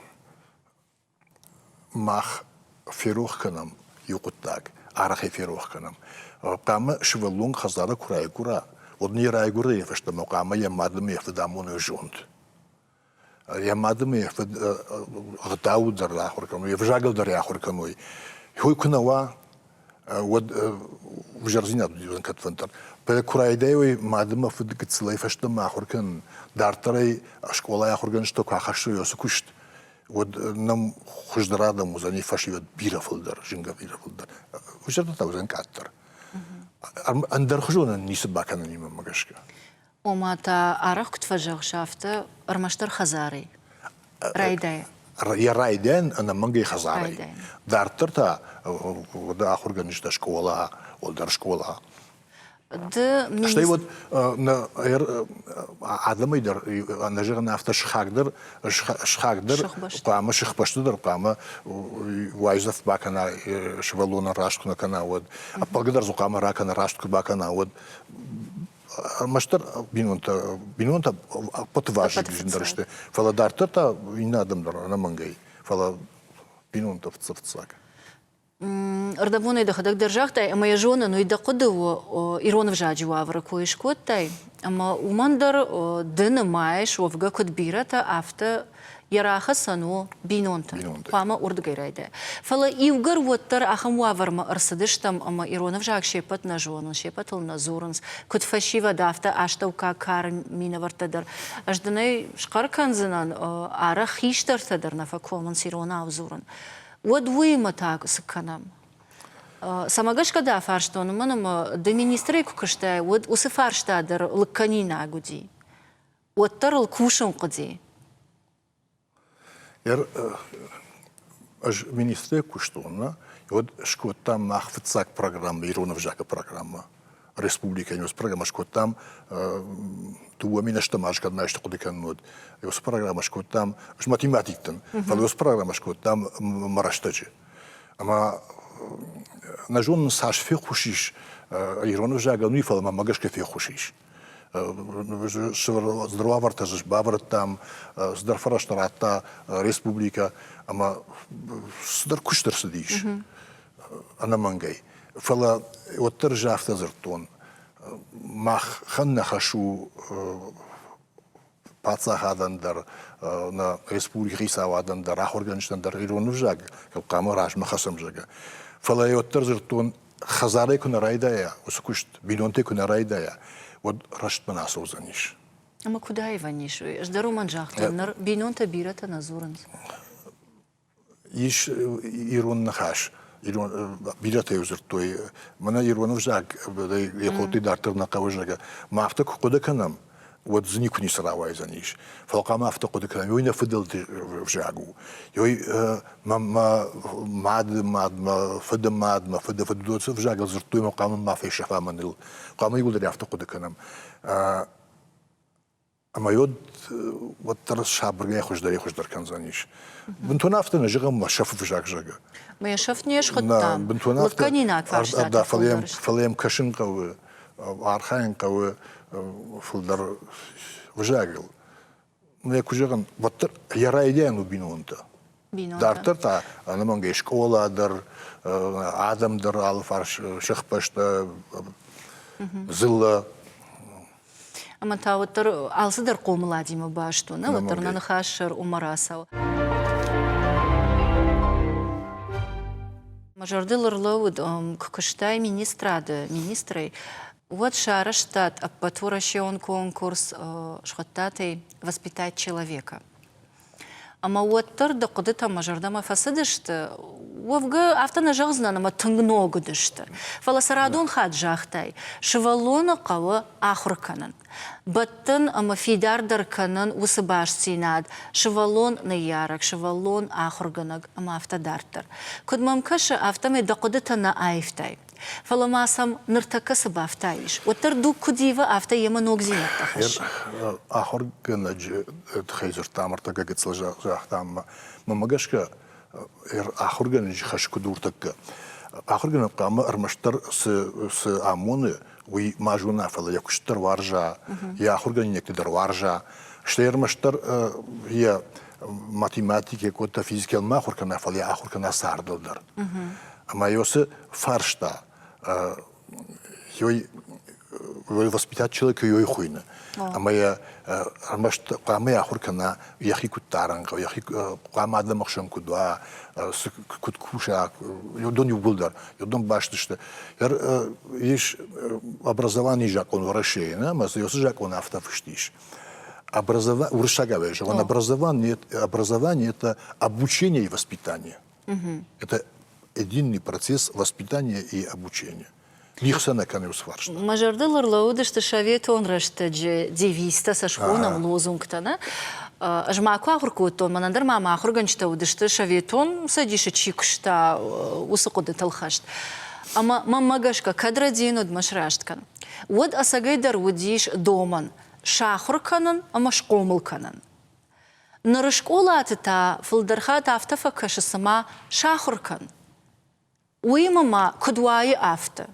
мах ферох кӕнӕм иу хъуыддаг, арӕхӕй ферох кӕнӕм. Хъуамӕ сывӕллон хӕдзары куы райгуыра, уӕд ын йӕ райгуырӕй фӕстӕмӕ хъуамӕ йӕ мад ӕмӕ йӕ фыд амоной зонд. Йӕ мад ӕмӕ йӕ фыд ӕгъдау дӕр ахуыр кӕной, ӕвзагыл дӕр ахуыр кӕной. Уый куы нӕ уа, уӕд ӕвзӕрдзинад уыдзӕн кӕдфӕнддӕр. Фӕлӕ куы райдайой мад ӕмӕ фыд гыццылӕй фӕстӕмӕ ахуыр кӕнын, дарддӕр ӕй скъолайы ахуыргӕнджытӕ куы ахӕссой уыцы куыст, уӕд нӕм хуыздӕр адӕм уыдзӕни фӕсивӕд бирӕ фылдӕр, зынгӕ бирӕ фылдӕр. Хуыздӕртӕ та уыдзӕн къаддӕр. Ӕндӕрхуызонӕн ницы бакӕнӕн мӕ гӕсгӕ. Ома та арӕх куыд фӕзӕгъыс, афтӕ ӕрмӕстдӕр хӕдзарӕй райдайы. Йӕ райдайӕн ӕнӕмӕнгӕй хӕдзарӕй. Дарддӕр та ахуыргӕнджытӕ скъола, уӕлдӕр скъола. Ды Стӕй уӕд адӕмӕй дӕр, нӕ зӕгъын афтӕ сыхаг дӕр, сыхаг дӕр хъуамӕ сыхбӕсты дӕр хъуамӕ уайдзӕф бакӕна, сывӕллонӕн раст куы нӕ кӕна, уӕд ӕппӕлгӕ дӕр дзы хъуамӕ ракӕна, раст куы бакӕна, уӕд ӕрмӕстдӕр бинонтӕ, бинонтӕ ӕппӕты вазыгджындӕр сты, фӕлӕ дарддӕр та иннӕ адӕм дӕр ӕнӕмӕнгӕй, фӕлӕ бинонтӕ фыццаг. Ӕрдӕбонӕй дӕхӕдӕг дӕр загътай, ӕмӕ йӕ зонын, уый дӕ хъуыды у, ирон ӕвзаджы уавӕры кой скодтай, ӕмӕ уымӕн дӕр ды нымайыс, уӕвгӕ куыд бирӕтӕ, афтӕ йӕ рахӕцӕн у бинонтӕн. Хъуамӕ уырдыгӕй райдайа. Фӕлӕ иугӕр уӕддӕр ахӕм уавӕрмӕ ӕрцыдыстӕм, ӕмӕ ирон ӕвзаг се ппӕт нӕ зонынц, се ппӕтыл нӕ дзурынц, куыд фӕсивӕд, афтӕ астӕуккаг кары минӕвӕрттӕ дӕр. Ӕз дын ӕй схъӕр кӕндзынӕн, арӕх хистӕртӕ дӕр нӕ фӕкомынц иронау дзурын. Уӕд уыимӕ та цы кӕнӕм? Цӕмӕ гӕсгӕ дӕ фарстон, уымӕн ӕмӕ ды министрӕй куы куыстай, уӕд уыцы фарста дӕр лыгкӕнинаг уыди. Уӕддӕр ыл кусын хъуыди. Ӕз министрӕй куыстон, уӕд скодтам мах фыццаг программӕ, ирон ӕвзагы программӕ. Республикӕйы уыцы программӕ скодтам 2008 аз, кӕд ма исты хъуыды кӕнын уыд. Уыцы программӕ скодтам, ӕз математик дӕн, фӕлӕ уыцы программӕ скодтам мӕ рӕстӕджы. Ӕмӕ нӕ зонын, цас феххуыс ис ирон ӕвзагӕн, уый, фӕлӕ мӕмӕ гӕсгӕ феххуыс ис. Цыдӕр уавӕртӕ дзы бавӕрдтам, цыдӕр фӕрӕзтӕ радта республикӕ ӕмӕ цыдӕр куыст ӕрцыдис ӕнӕмӕнгӕй. Фӕлӕ уӕддӕр ӕз афтӕ дзырдтон, махӕн нӕ хӕс у паддзахадӕн дӕр, нӕ республикӕйы хицауадӕн дӕр, ахуыргӕнджытӕн дӕр ирон ӕвзаг хъуамӕ размӕ хӕцӕм, зӕгъгӕ. Фӕлӕ уӕддӕр дзырдтон, хӕдзарӕй куы нӕ райдайа уыцы куыст, бинонтӕй куы нӕ райдайа, уӕд рӕстмӕ нӕ ацӕудзӕнис. Ӕмӕ куыд аивӕн ис уый? Ӕз дӕр уымӕн загътон, ныр бинонтӕ бирӕтӕ нӕ дзурынц. Ис ирон ныхас. Ирон, бирӕтӕ-иу дзырдтой, мӕнӕ ирон ӕвзаг йӕ хотты дарддӕр нӕ хъӕуы, зӕгъгӕ. Ма афтӕ куы хъуыды кӕнӕм, уӕд дзы никуы ницы рауайдзӕнис. Фӕлӕ хъуамӕ афтӕ хъуыды кӕнӕм, уый нӕ фыдӕлты взаг у. Уый мӕ мады мад, мӕ фыды мад, мӕ фыды фыд уыцы взагыл дзырдтой ӕмӕ хъуамӕ ма фесӕфа мӕныл. Хъуамӕ иууылдӕр афтӕ хъуыды кӕнӕм. Ӕмӕ уӕд уӕддӕр сабыргай хуыздӕрӕй-хуыздӕр кӕндзӕнис. Бынтон афтӕ нӕ зӕгъӕм, мӕ сӕфы взаг зӕгъы. Мӕ сӕфт не схуыдтам. Бынтон афтӕ. Лыггӕнинаг фарстатӕ фӕлӕ, фӕлӕ йӕм кӕсын хъӕуы, архайын хъӕуы фылдӕр взагыл. Мӕ куы зӕгъын, уӕддӕр йӕ райдиан у бинонтӕ. Дарддӕр та ӕнӕмӕнгӕй скъола дӕр, адӕм дӕр алыфарс сыхбӕстӕ, дзыллӕ. Ӕмӕ та уӕддӕр алцыдӕр хъомыладимӕ баст у, нӕ? Уӕддӕр нӕ ныхас сӕр уымӕ рацӕуы. Мӕ зӕрдыл ӕрлӕууыд, куы куыстай министрады министрӕй, уӕд сарӕзтат ӕппӕтуӕрӕсеон конкурс схуыдтат ӕй «Воспитать человека». Ӕмӕ уӕддӕр дӕ хъуыдытӕ мӕ зӕрдӕмӕ фӕцыдысты. Уӕвгӕ, афтӕ нӕ зӕгъдзынӕн, ӕмӕ тынг ног уыдысты. Фӕлӕ сӕ радон хатт загътай, сывӕллоны хъӕуы ахуыр кӕнын. Бӕттын ӕмӕ фидардӕр кӕнын уыцы бастдзинад сывӕллон-ныййарӕг, сывӕллон-ахуыргӕнӕг ӕмӕ афтӕ дарддӕр. Куыд мӕм кӕсы, афтӕмӕй дӕ хъуыдытӕ нӕ аивтай. Фӕлӕ ма сӕм ныртӕккӕ цы бафтаис, уӕддӕр дуг куыд ивы, афтӕ йемӕ ногдзинӕдтӕ хӕссы. Ахуыргӕнӕджы тыххӕй дзырдтам, ӕртӕккӕ гыццыл загътам. Мӕнмӕ гӕсгӕ, ахуыргӕнӕджы хӕс куыд у ӕртӕккӕ. Ахуыргӕнӕг хъуамӕ ӕрмӕстдӕр цы, цы амоны, уый ма зона, фӕлӕ йӕ куыст дӕр уарза, йӕ ахуыргӕнинӕгты дӕр уарза. Стӕй ӕрмӕстдӕр йӕ математикӕ кодта, физикӕйыл ма ахуыр кӕна, фӕлӕ йӕ ахуыр кӕна цардыл дӕр. Ӕмӕ уыцы фарста ёй воспитать человека ёй хуыйны. Ӕмӕ йӕ ӕрмӕст хъуамӕ ахуыр кӕна, йӕхи куыд дарын хъӕуы, йӕхи хъуамӕ адӕмы хсӕн куыд уа, куыд куса, уыдон иууылдӕр, уыдон баст сты. Ис образование закъон Уӕрӕсейы, ӕмӕ уыцы закъон афтӕ фыст ис. Образование, уырыссагау зӕгъон, образование, образование это обучение и воспитание. Это единый процесс воспитания и обучения. Них сӕ нӕ кӕны уыцы фарста. Мӕ зӕрдыл ӕрлӕууыдысты советон рӕстӕджы девизтӕ, сӕ схонӕм лозунгтӕ, нӕ? Ӕз ма куы ахуыр кодтон, мӕнӕн дӕр ма мӕ ахуыргӕнджытӕ уыдысты Советон Цӕдисы чи куыста, уыцы хъуыдытыл хӕст. Ӕмӕ мӕнмӕ гӕсгӕ, кӕд рӕдийын, уӕд мӕ сраст кӕн. Уӕд ӕцӕгӕйдӕр уыдис домӕн сахуыр кӕнын ӕмӕ схъомыл кӕнын. Ныры скъолаты та фылдӕр хатт афтӕ фӕкӕсы, цыма сахуыр кӕн. Уыимӕ ма куыд уайы, афтӕ.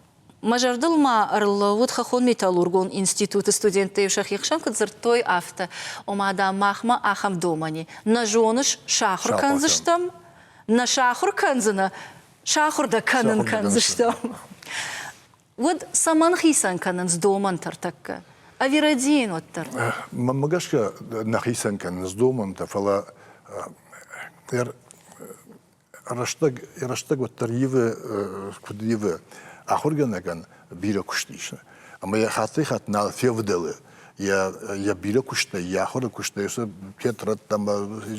Мӕ зӕрдыл ма ӕрлӕууыд хӕххон-металлургон институты студенттӕ-иу сӕхи хсӕн куыд дзырдтой, афтӕ, ома, дам, махмӕ ахӕм домӕн и, нӕ зоныс, сахуыр кӕндзыстӕм, нӕ сахуыр кӕндзынӕ, сахуыр дӕ кӕнын кӕндзыстӕм. Уӕд цӕмӕн хицӕн кӕнынц домӕнтӕ ӕртӕккӕ? Ӕви рӕдийын уӕддӕр? Мӕнмӕ гӕсгӕ нӕ хицӕн кӕнынц домӕнтӕ, фӕлӕ рӕстӕг, рӕстӕг уӕддӕр ивы, куыд ивы, ахуыргӕнӕгӕн бирӕ куыст ис. Ӕмӕ йӕ хаттӕй-хатт нал февдӕлы йӕ, йӕ бирӕ куыстӕй, йӕ ахуыры куыстӕй, уыцы тетрӕдтӕ ӕмӕ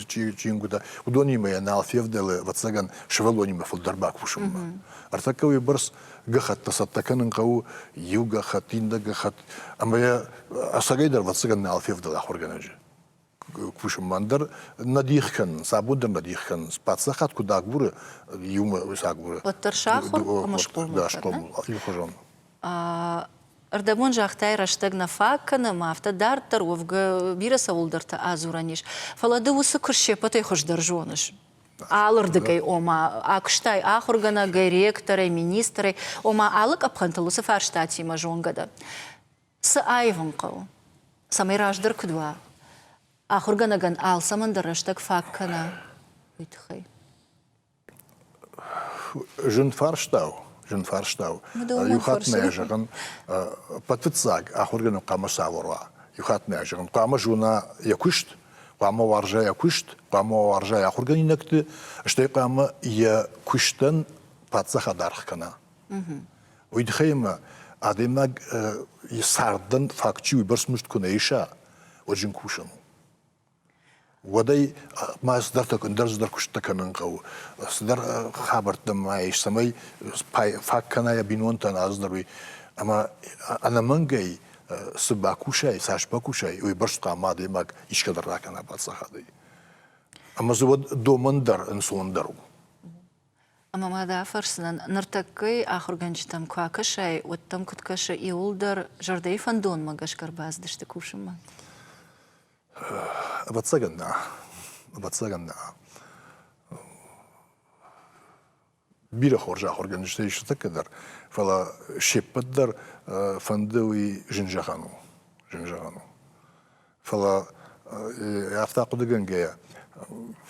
чингуытӕ, уыдонимӕ йӕ нал февдӕлы, ӕвӕццӕгӕн, сывӕллонимӕ фылдӕр бакусынмӕ. Ӕртӕккӕ уыйбӕрц гӕххӕттӕ цӕттӕ кӕнын хъӕуы, иу гӕххӕтт, иннӕ гӕххӕтт, ӕмӕ йӕ ӕцӕгӕйдӕр, ӕвӕццӕгӕн, нал февдӕлы ахуыргӕнӕджы. Кусынмӕ ӕндӕр нӕ дих кӕнынц, абон дӕр нӕ дих кӕнынц. Паддзахад куыд агуры, иумӕ агуры. Уӕддӕр сахуыр ӕмӕ схъомыл схъомыл, иухуызон. Ӕрдӕбон загътай, рӕстӕг нӕ фаг кӕны, ӕмӕ афтӕ дарддӕр уӕвгӕ бирӕ цӕуылдӕрты адзурӕн ис. Фӕлӕ ды уыцы куыст се ппӕтӕй хуыздӕр зоныс. Алырдыгӕй, ома, акуыстай ахуыргӕнӕгӕй, ректорӕй, министрӕй, ома, алы къӕпхӕнтыл уыцы фарстатимӕ зонгӕ дӕ. Цы аивын хъӕуы, цӕмӕй раздӕр куыд уа, ахуыргӕнӕгӕн алцӕмӕн дӕр рӕстӕг фаг кӕна, уый тыххӕй? Зын фарста у, зын фарста у. Иу хатт мӕ зӕгъын, фыццаг ахуыргӕнӕг хъуамӕ сауыр уа. Иу хатт мӕ зӕгъын, хъуамӕ зона йӕ куыст, хъуамӕ уарза йӕ куыст, хъуамӕ уарза йӕ ахуыргӕнинӕгты, стӕй хъуамӕ йӕ куыстӕн паддзахад аргъ кӕна. Уый тыххӕй ӕмӕ адӕймаг йӕ цардӕн фаг чи уыйбӕрц мызд куы нӕ иса, уӕд зын кусӕн у. Уӕд ӕй ма цыдӕртӕ ӕндӕр цыдӕр куыстытӕ кӕнын хъӕуы, цыдӕр хабӕрттӕ ма ис, цӕмӕй фаг кӕна йӕ бинонтӕн, ӕз дӕр уый. Ӕмӕ ӕнӕмӕнгӕй цы бакусай, цас бакусай, уый бӕрц хъуамӕ адӕймаг искӕдӕр ракӕна паддзахадӕй. Ӕмӕ дзы уӕд домӕн дӕр ӕнцондӕр у. Ӕмӕ ма дӕ афӕрсынӕн, ныртӕккӕйы ахуыргӕнджытӕм куы акӕсай, уӕд дӕм куыд кӕсы, иууылдӕр зӕрдӕйы фӕндонмӕ гӕсгӕ ӕрбацыдысты кусынмӕ? Ӕвӕццӕгӕн нӕ. Ӕвӕццӕгӕн нӕ. Бирӕ хорз ахуыргӕнджытӕ ис ныртӕккӕ дӕр, фӕлӕ се ппӕт дӕр фӕнды уый зын зӕгъӕн у. Зын зӕгъӕн у. Фӕлӕ афтӕ хъуыдыгӕнгӕйӕ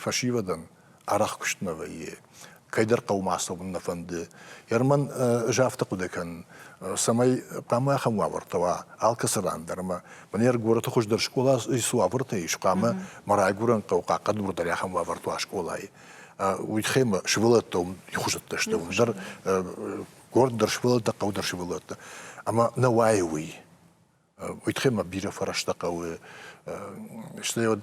фӕсивӕдӕн арӕх куыст нӕ вӕййы. Кӕйдӕр хъӕумӕ ацӕуын нӕ фӕнды. Ерман ӕз афтӕ хъуыды кӕнын, цӕмӕй хъуамӕ ахӕм уавӕртӕ уа алкӕцы ран дӕр ӕмӕ мӕнӕ горӕты хуыздӕр скъола цы уавӕртӕ ис, хъуамӕ мӕ райгуырӕн хъӕу Хъахъхъӕдур дӕр ахӕм уавӕртӕ уа скъолайы. Уый тыххӕй мӕ сывӕллӕттӕ уым хуызӕттӕ сты, уым дӕр город дӕр сывӕллӕттӕ, хъӕу дӕр сывӕллӕттӕ. Ӕмӕ нӕ уайы уый. Уый тыххӕй мӕ бирӕ фӕрӕзтӕ хъӕуы. Стӕй уӕд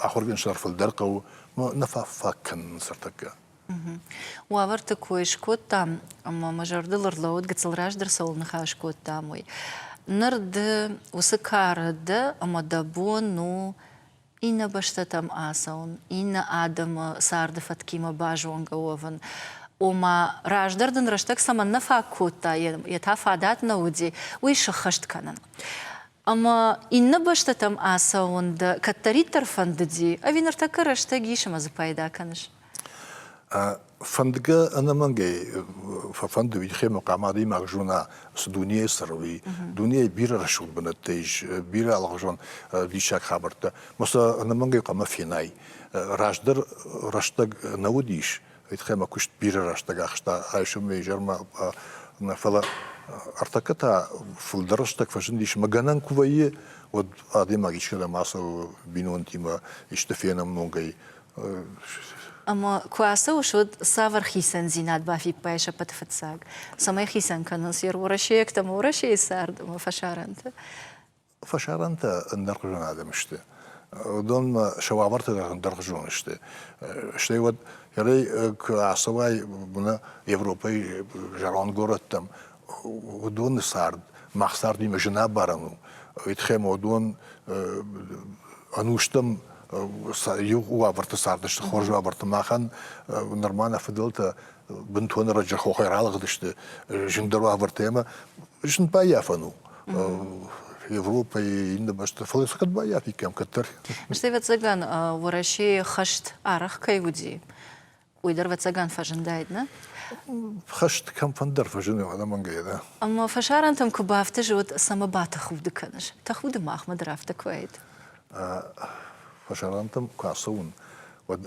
ахуыргӕнджытӕ фылдӕр хъӕуы, нӕ фӕфаг кӕнынц ӕртӕккӕ. Уавӕрты кой скодтам, ӕмӕ мӕ зӕрдыл ӕрлӕууыд, гыццыл раздӕр цӕуыл ныхас кодтам, уый. Ныр ды уыцы кары дӕ ӕмӕ дӕ бон у иннӕ бӕстӕтӕм ацӕуын, иннӕ адӕмы царды фӕткимӕ базонгӕ уӕвын. Ома, раздӕр дын рӕстӕг цӕмӕннӕ фаг кодта, йе та фадат нӕ уыди, уый сыххӕст кӕнын. Ӕмӕ иннӕ бӕстӕтӕм ацӕуын дӕ кӕддӕриддӕр фӕндыди, ӕви ныртӕккӕ рӕстӕг ис ӕмӕ дзы пайда кӕныс? Фӕндгӕ ӕнӕмӕнгӕй фӕфӕнды уый тыххӕй ӕмӕ хъуамӕ адӕймаг зона, цы дунейы цӕры, уый. Дунейы бирӕ рӕсугъд бынӕттӕ ис, бирӕ алыгъуызон диссаг хабӕрттӕ. Ӕмӕ сӕ ӕнӕмӕнгӕй хъуамӕ фенай. Раздӕр рӕстӕг нӕ уыдис, уый тыххӕй мӕ куыст бирӕ рӕстӕг ахста райсомӕй изӕрмӕ, фӕлӕ ӕртӕккӕ та фылдӕр рӕстӕг фӕзындис ӕмӕ гӕнӕн куы вӕййы, уӕд адӕймаг искӕдӕм ацӕуы бинонтимӕ, исты фенӕм ногӕй. Ӕмӕ куы ацӕуыс, уӕд цавӕр хицӕндзинад бафиппайыс ӕппӕты фыццаг? Цӕмӕй хицӕн кӕнынц йе уӕрӕсейӕгтӕ ӕмӕ Уӕрӕсейы цард ӕмӕ фӕсарӕнты? Фӕсарӕнтӕ ӕндӕрхуызон адӕм сты. Уыдонмӕ сӕ уавӕртӕ дӕр ӕндӕрхуызон сты. Стӕй уӕд ерӕй куы ацӕуай мӕнӕ Европӕйы зӕронд горӕттӕм, уыдоны цард мах цардимӕ зын абарӕн у. Уый тыххӕй ӕмӕ уыдон ӕнустӕм иу уавӕрты цардысты, хорз уавӕрты. Махӕн нырма нӕ фыдӕлтӕ бынтон ӕрӕджы хохӕй ралыгъдысты зындӕр уавӕрты ӕмӕ зын баййафӕн у. Европӕйы иннӕ бӕстӕ, фӕлӕ сӕ кӕд баййафиккам кӕддӕр. Стӕй, ӕвӕццӕгӕн, Уӕрӕсейы хӕст арӕх кӕй уыди, уый дӕр, ӕвӕццӕгӕн, фӕзындаид, нӕ? Хӕст кӕмфӕнддӕр фӕзыны, ӕнӕмӕнгӕй, да. Ӕмӕ фӕсарӕнтӕм куы бафтыс, уӕд цӕмӕ батӕхуды кӕныс? Тӕхуды махмӕ дӕр афтӕ куы уаид. Фӕсарӕнтӕм куы ацӕуын, уӕд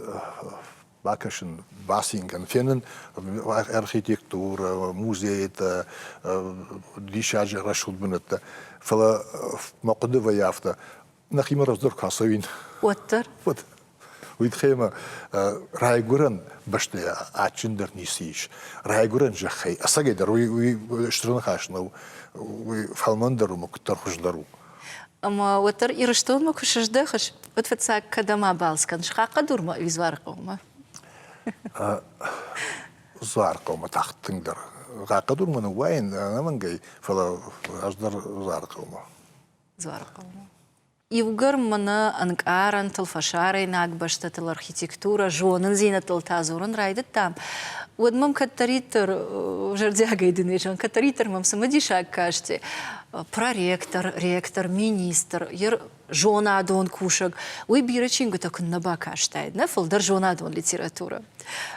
бакӕсын, бацин кӕнын, фенын архитектурӕ, музейтӕ, диссаджы рӕсугъд бынӕттӕ. Фӕлӕ мӕ хъуыды вӕййы афтӕ, нӕхимӕ раздӕр куы ацӕуин. Уӕддӕр? Уӕд. Уый тыххӕй ӕмӕ райгуырӕн бӕстӕйӕ адджындӕр ницы ис. Райгуырӕн зӕххӕй, ӕцӕгӕйдӕр уый, уый стыр ныхас нӕу, уый фӕлмӕндӕр у, куыддӕр хуыздӕр у. Ӕмӕ уӕддӕр Ирыстонмӕ куы сыздӕхыс, уӕд фыццаг кӕдӕм абалц кӕныс? Хъахъхъӕдурмӕ ӕви Дзуарыхъӕумӕ? Дзуарыхъӕумӕ тагъд тынгдӕр. Хъахъхъӕдурмӕ ныууайын ӕнӕмӕнгӕй, фӕлӕ раздӕр Дзуарыхъӕумӕ. Дзуарыхъӕумӕ. Иугӕр мӕнӕ ӕнкъарӕнтыл, фӕсарӕйнаг бӕстӕтыл, архитектурӕ, зонындзинӕдтыл та дзурын райдыдтам, уӕд мӕм кӕддӕриддӕр зӕрдиагӕй дын зӕгъын, кӕддӕриддӕр мӕм цымыдисаг касти проректор, ректор, министр, зонадон кусӕг, уый бирӕ чингуытӕ куыннӕ бакастаид, нӕ фылдӕр зонадон литературӕ.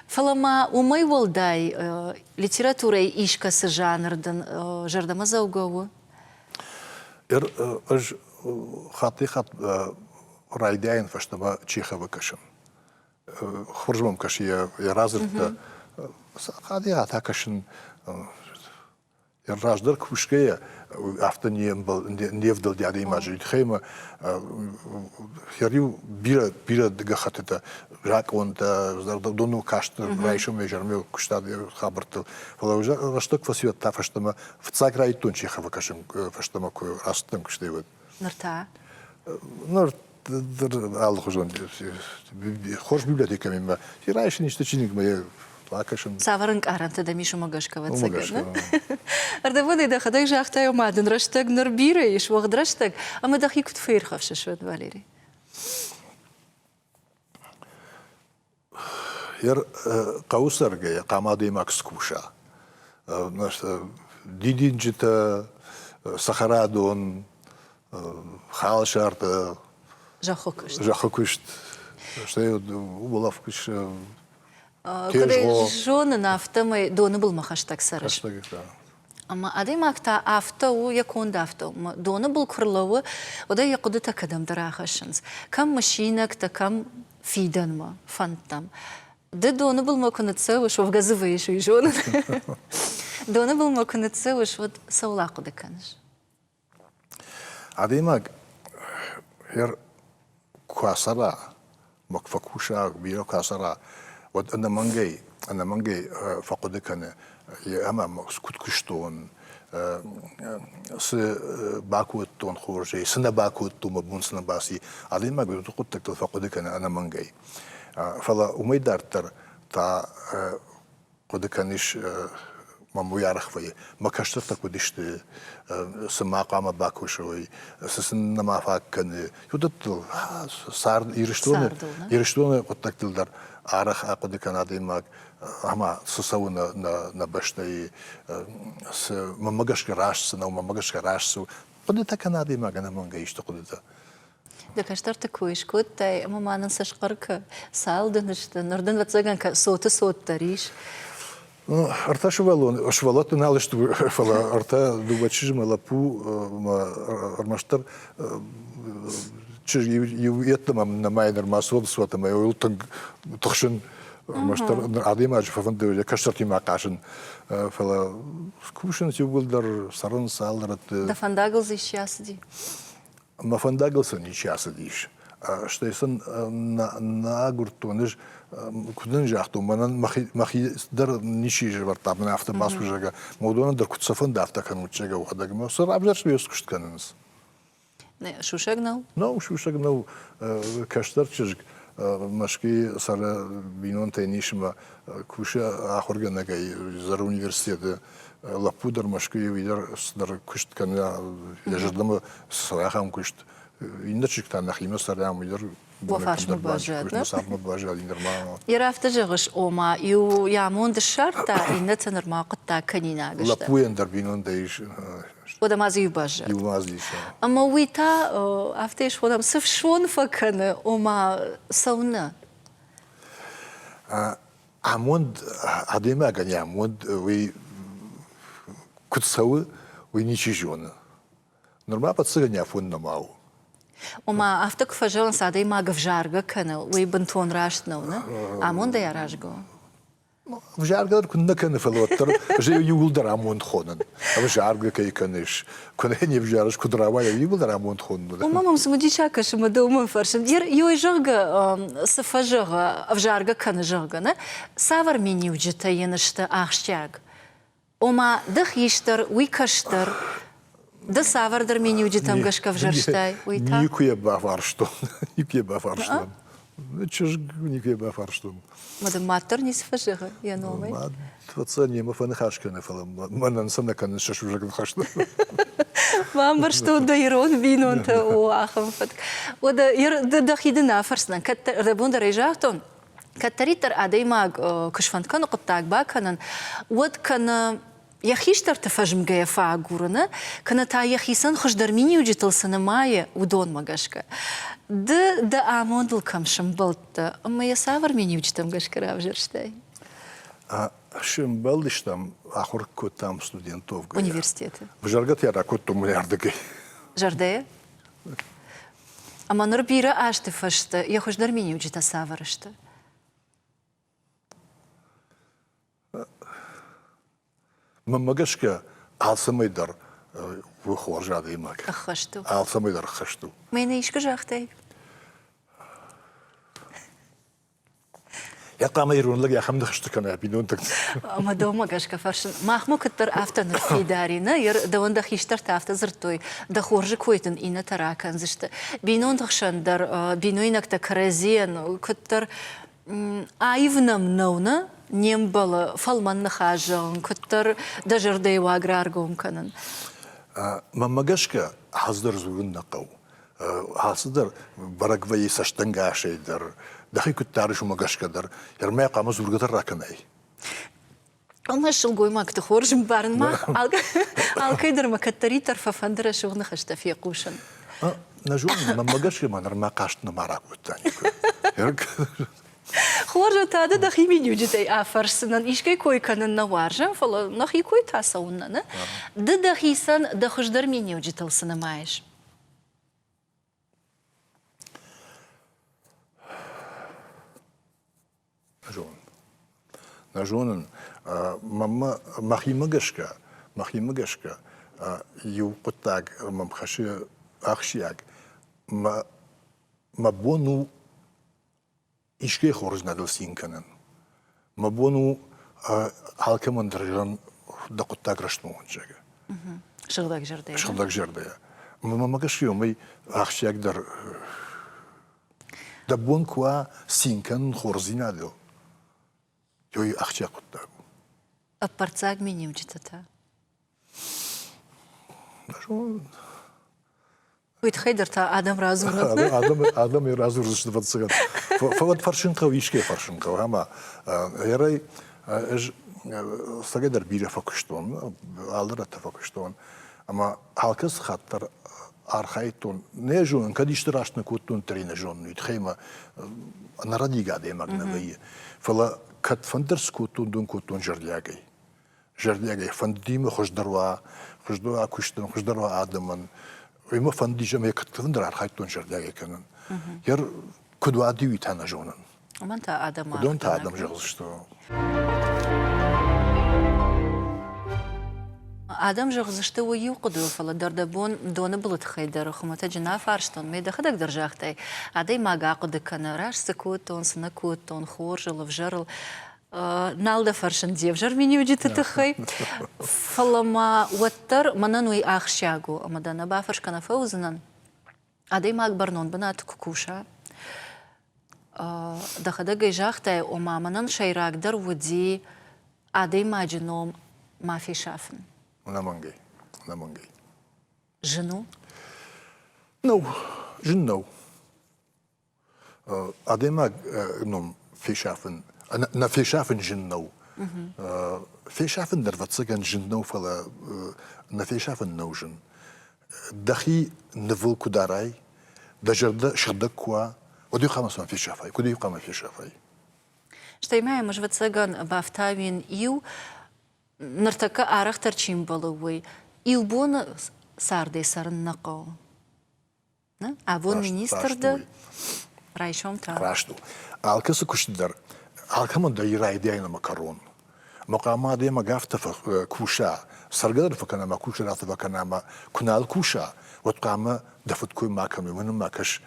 Фӕлӕ ма уымӕй уӕлдай литературӕйы искӕцы жанр дын зӕрдӕмӕдзӕугӕ у? Ӕз хаттӕй-хатт райдайын фӕстӕмӕ Чеховы кӕсын. Хорз мӕм кӕсы йӕ радзырдтӕ. Хатӕй-хатт кӕсын раздӕр кусгӕйӕ афтӕ не вдӕлди адӕймаджы тыххӕй ӕмӕ иу бирӕ бирӕ гӕххӕттытӕ закъонтӕ доны каст райсомӕй изӕрмӕ куыста хабӕрттыл. Фӕлӕ рӕстӕг фӕсивӕд та фӕстӕмӕ фыццаг райдтон Чеховы кӕсын фӕстӕмӕ куы рацыдтӕн куыстӕй, уӕд. Ныр та? Ныр алыхуызон хорз библиотекӕмӕ райсын исты чиныгмӕ. Бакӕсын. Цавӕр ӕнкъарӕнтӕ дӕм ис уымӕ гӕсгӕ, ӕвӕццӕгӕн? Ӕрдӕбонӕй дӕхӕдӕг загътай, ома дын рӕстӕг ныр бирӕ ис, уӕгъд рӕстӕг, ӕмӕ дӕхи куыд фӕирхӕфсыс уӕд, Валери? Хъӕуы цӕргӕйӕ хъама адӕймаг скуса. Дидинджытӕ, цӕхӕрадон, халсартӕ, зӕххы куыст. Зӕххы куыст, стӕй улӕфгуыст. Куыд ӕй зонын, афтӕмӕй доны былмӕ хӕстӕг цӕрыс. Ӕмӕ адӕймаг та афтӕ у, йӕ конд афтӕ у. Доны был куы рлӕууы, уӕд ӕй йӕ хъуыдытӕ кӕдӕмдӕр ахӕссынц. Кӕм мысинӕгтӕ, кӕм фидӕнмӕ, фӕндтӕм. Ды доны былмӕ куы ныццӕуыс, уӕвгӕ дзы вӕййыс, уый зонын. Доны былмӕ куы ныццӕуыс, уӕд цӕуыл ахъуыды кӕныс? Адӕймаг куы ацӕра, ӕмӕ куы фӕкуса, бирӕ куы ацӕра, уӕд ӕнӕмӕнгӕй, ӕнӕмӕнгӕй фӕхъуыды кӕны, ӕмӕ куыд куыстон, цы бакодтон хорзӕй, цы нӕ бакодтон, мӕ бон цы нӕ баци. Адӕймаг уыцы хъуыддӕгтыл фӕхъуыды кӕны ӕнӕмӕнгӕй. Фӕлӕ уымӕй дарддӕр та хъуыды кӕнис, мӕм уый арӕх вӕййы, мӕ кӕстӕртӕ куыд сты, цы ма хъуамӕ бакусой, цы сын нӕма фаг кӕны, уыдӕттыл цард Ирыстоны, Ирыстоны хъуыддӕгтыл дӕр арӕх ахъуыды кӕны адӕймаг, ӕмӕ цы цӕуы нӕ, нӕ, нӕ бӕстӕйы, цы мӕнмӕ гӕсгӕ раст цы нӕу, мӕнмӕ гӕсгӕ раст цы у. Хъуыдытӕ кӕны адӕймаг ӕнӕмӕнгӕй исты хъуыдытӕ. Дӕ кӕстӕрты кой скодтай ӕмӕ ма нын сӕ схъӕр кӕ, цал дын сты, ныр дын, ӕвӕццӕгӕн, цоты цот дӕр ис. Ӕртӕ сывӕллон, сывӕллӕттӕ нал сты, фӕлӕ ӕртӕ дыууӕ чызджы мӕ лӕппу мӕ ӕрмӕстдӕр чызг иу йеддӕмӕ нӕмайы нырма цоты цот ӕмӕ йыл тынг тыхсын. Ӕрмӕстдӕр адӕймаджы фӕфӕнды йӕ кӕстӕртимӕ хъазын, фӕлӕ кусынц иууылдӕр, цӕрынц алы рӕтты. Дӕ фӕндагыл дзы исчи ацыди? Мӕ фӕндагыл сын ничи ацыдис. Стӕй сын нӕ агуырдтон ӕз, куыд нын загътон, мӕнӕн мӕхи дӕр ничи сӕвӕрдта, мӕн афтӕ бацу, зӕгъгӕ. Уыдонӕн дӕр куыд сӕ фӕнды, афтӕ кӕнут, зӕгъгӕ, уӕхӕдӕг мӕ сӕ равзӕрстой куыст кӕнынц. Сусӕг нӕу? Нӕу, сусӕг нӕу. Кӕстӕр чызг Мӕскуыйы цӕры бинонтӕй ис ӕмӕ кусы ахуыргӕнӕгӕй Зӕры университеты. Лӕппу дӕр Мӕскуыйы уый дӕр цыдӕр куыст кӕны, йӕ зӕрдӕмӕ цы ахӕм куыст. Иннӕ чызг та нӕхимӕ цӕрӕм, уый дӕр Уӕ фарсмӕ баззад, нӕ? Цардмӕ баззад нырма. Йе афтӕ зӕгъыс, ома иу йӕ амонд ссардта, иннӕтӕ нырма хъуыддаг кӕнинаг сты. Лӕппуйӕн дӕр бинонтӕ ис. Уӕдӕ ма дзы иу баззад. Иу ма дзы ис. Ӕмӕ уый та афтӕ схонӕм, цы фсон фӕкӕны, ома цӕуыннӕ? Амонд адӕймагӕн йӕ амонд уый куыд цӕуы, уый ничи зоны. Нырма ӕвӕццӕгӕн афон нӕма у. Ома, афтӕ куы фӕзӕгъынц, адӕймаг ӕвзаргӕ кӕны, уый бынтон раст нӕу, нӕ? Амондӕй аразгӕ у. Ӕвзаргӕ дӕр куыннӕ кӕны, фӕлӕ уӕддӕр ӕз иууылдӕр амонд хонын. Ӕвзаргӕ кӕй кӕныс, куы нӕ не взарыс, куыд рауайа, иууылдӕр амонд хонын. Уымӕ мӕм цымыдисаг кӕсы мӕ дӕумӕ фӕрсын. Иой, зӕгъгӕ, цы фӕзӕгъы, ӕвзаргӕ кӕны, зӕгъгӕ, нӕ? Цавӕр миниуджытӕ йын сты ахсджиаг? Ома, ды хистӕр, уый кӕстӕр. Ды цавӕрдӕр миниуджытӕм гӕсгӕ ӕвзӕрстай, уый та? Никуы йӕ бафарстон. Никуы йӕ бафарстон. Чызг никуы йӕ бафарстон. Мады мад дӕр ницы фӕзӕгъы йӕ номӕй? Мад фӕцӕ немӕ фӕныхас кӕны, фӕлӕ мӕнӕн сӕ нӕ кӕнын сӕ сусӕг ныхӕстӕ. Бамбӕрстон дӕ ирон бинонтӕ о ахӕм фӕтк. Уӕдӕ дӕхи дын афӕрсдзынӕн, кӕд рӕбон дӕр ӕй загътон, кӕддӕриддӕр адӕймаг куы сфӕнд кӕны хъуыддаг бакӕнын, уӕд кӕнӕ йӕ хистӕрты фӕзмгӕйӕ фӕагурыны, кӕнӕ та йӕхицӕн хуыздӕр миниуджытыл цы нымайы, уыдонмӕ гӕсгӕ. Ды дӕ амондыл кӕм сӕмбӕлдтӕ ӕмӕ йӕ цавӕр миниуджытӕм гӕсгӕ равзӕрстай? Сӕмбӕлдыстӕм, ахуыр кодтам студентовгӕйӕ. Университеты. Ӕвзаргӕ ракодтон ардыгӕй. Зӕрдӕйӕ? Ӕмӕ ныр бирӕ азты фӕстӕ йӕ хуыздӕр миниуджытӕ цавӕр сты? Мӕнмӕ гӕсгӕ, алцӕмӕй дӕр у хорз адӕймаг. Ӕххӕст у. Алцӕмӕй дӕр ӕххӕст у. Мӕнӕ искуы загътай? Йӕ хъама ирон лӕг ахӕм ныхӕстӕ кӕна бинонтӕ. Ӕмӕ дӕумӕ гӕсгӕ фӕрсын, махмӕ куыддӕр афтӕ ныффидари, нӕ? Дӕуӕн дӕ хистӕртӕ афтӕ дзырдтой, дӕ хорзы кой дын иннӕтӕ ракӕндзысты. Бинонты хсӕн дӕр бинойнӕгтӕ кӕрӕдзийӕн куыддӕр. Аив нӕм нӕу, нӕ? Не мбӕлы фӕлмӕн ныхас зӕгъын, куыддӕр дӕ зӕрдӕйы уаг раргом кӕнын. Мӕнмӕ гӕсгӕ, ӕз дӕр дзурын нӕ хъӕуы. Алцыдӕр бӕрӕг вӕййы цӕстӕнгасӕй дӕр, дӕхи куыд дарыс, уымӕ гӕсгӕ дӕр. Ӕрмӕ хъуамӕ дзургӕ дӕр ракӕнай. Ӕмӕ сылгоймӕгты хорз ӕмбарын мах алкӕй дӕр мӕ кӕддӕриддӕр фӕфӕнды рӕсугъд ныхӕстӕ фехъусын. Нӕ зонын, мӕнмӕ гӕсгӕ ма нырма хъаст нӕма ракодта никуы. Хорз, та ды дӕхи миниуджытӕй афӕрсдзынӕн. Искӕй кой кӕнын нӕ уарзӕм, фӕлӕ нӕхи кой та цӕуыннӕ, нӕ? Ды дӕхицӕн дӕ хуыздӕр миниуджытыл цы нымайыс? Зонын. Нӕ зонын. Мӕнмӕ мӕхимӕ гӕсгӕ, мӕхимӕ гӕсгӕ иу хъуыддаг мӕм хӕссы ахсджиаг. Мӕ, мӕ бон у искӕй хорздзинадыл цин кӕнын. Мӕ бон у алкӕмӕн дӕр зӕгъын дӕ хъуыддаг рӕстмӕ уӕнджӕгы. Сыгъдӕг зӕрдӕйӕ. Сыгъдӕг зӕрдӕйӕ. Мӕнмӕ гӕсгӕ уымӕй ахсджиагдӕр Дӕ бон куы уа цин кӕнын хорздзинадыл, уый ахсджиаг хъуыддаг у. Ӕппӕрццаг миниуджытӕ та? Уый тыххӕй дӕр та адӕм радзурынц. Адӕм радзурдзысты, ӕвӕццӕгӕн. Фӕлӕ фӕрсын хъӕуы, искӕй фӕрсын хъӕуы. Ӕмӕ ӕрӕй ӕз цӕгӕй дӕр бирӕ фӕкуыстон, алы рӕтты фӕкуыстон. Ӕмӕ алкӕцы хатт дӕр архайдтон, нӕ зонын, кӕд исты раст нӕ кодтон, дӕр нӕ зонын, уый тыххӕй мӕ ӕнӕрӕдийгӕ адӕймаг нӕ вӕййы. Фӕлӕ кӕдфӕндыр цы кодтон, уыдон кодтон зӕрдиагӕй. Зӕрдиагӕй фӕндыди мӕ хуыздӕр уа, хуыздӕр уа куыстӕн, хуыздӕр уа адӕмӕн. Уый мӕ фӕндис ӕмӕ кӕдфӕндыр архайдтон зӕрдиагӕй кӕнын. Йӕ куыд уади, уый та нӕ зонын. Уымӕн та адӕм Уыдон та адӕм зӕгъдзысты. Адӕм зӕгъдзысты уый иу хъуыдыйыл, фӕлӕ дӕр дӕ бон доны былы тыххӕй дӕр хуымӕтӕджы нӕ фарстон. Ме дӕхӕдӕг дӕр загътай, адӕймаг ахъуыды кӕны, раст цы кодтон, цы нӕ кодтон, хорзыл, ӕвзӕрыл. Нал дӕ фӕрсын де взӕр миниуджыты тыххӕй, фӕлӕ ма уӕддӕр мӕнӕн уый ахсджиаг у, ӕмӕ дӕ нӕ бафӕрсгӕ нӕ фӕуыдзынӕн. Адӕймаг бӕрнон бынаты куы куса, дӕхӕдӕг ӕй загътай, ома мӕнӕн сӕйрагдӕр уыди адӕймаджы ном ма фесафын. Ӕнӕмӕнгӕй, ӕнӕмӕнгӕй. Зын у? Нӕу, зын нӕу. Адӕймаг ном фесафын, нӕ фесафын зын нӕу. Фесафын дӕр, ӕвӕццӕгӕн, зын нӕу, фӕлӕ нӕ фесафын нӕу зын. Дӕхи нывыл куы дарай, дӕ зӕрдӕ сыгъдӕг куы уа, уӕд-иу хъуамӕ цӕмӕн фесафай, куыд-иу хъуамӕ фесафай? Стӕй ма йӕм, ӕвӕццӕгӕн, бафтауин иу, ныртӕккӕ арӕхдӕр чи мбӕлы, уый. Иу боны цардӕй цӕрын нӕ хъӕуы. Абон министр дӕ, райсом та. Раст у. Алкӕцы куысты дӕр, алкӕмӕн дӕр и райдиан ӕмӕ кӕрон. Мӕ хъуамӕ адӕймаг афтӕ куса, цӕргӕ дӕр фӕкӕна ӕмӕ кусгӕ дӕр афтӕ фӕкӕна ӕмӕ куы нал куса, уӕд хъуамӕ дӕ фыдкой ма кӕной, уымӕн ӕмӕ кӕс,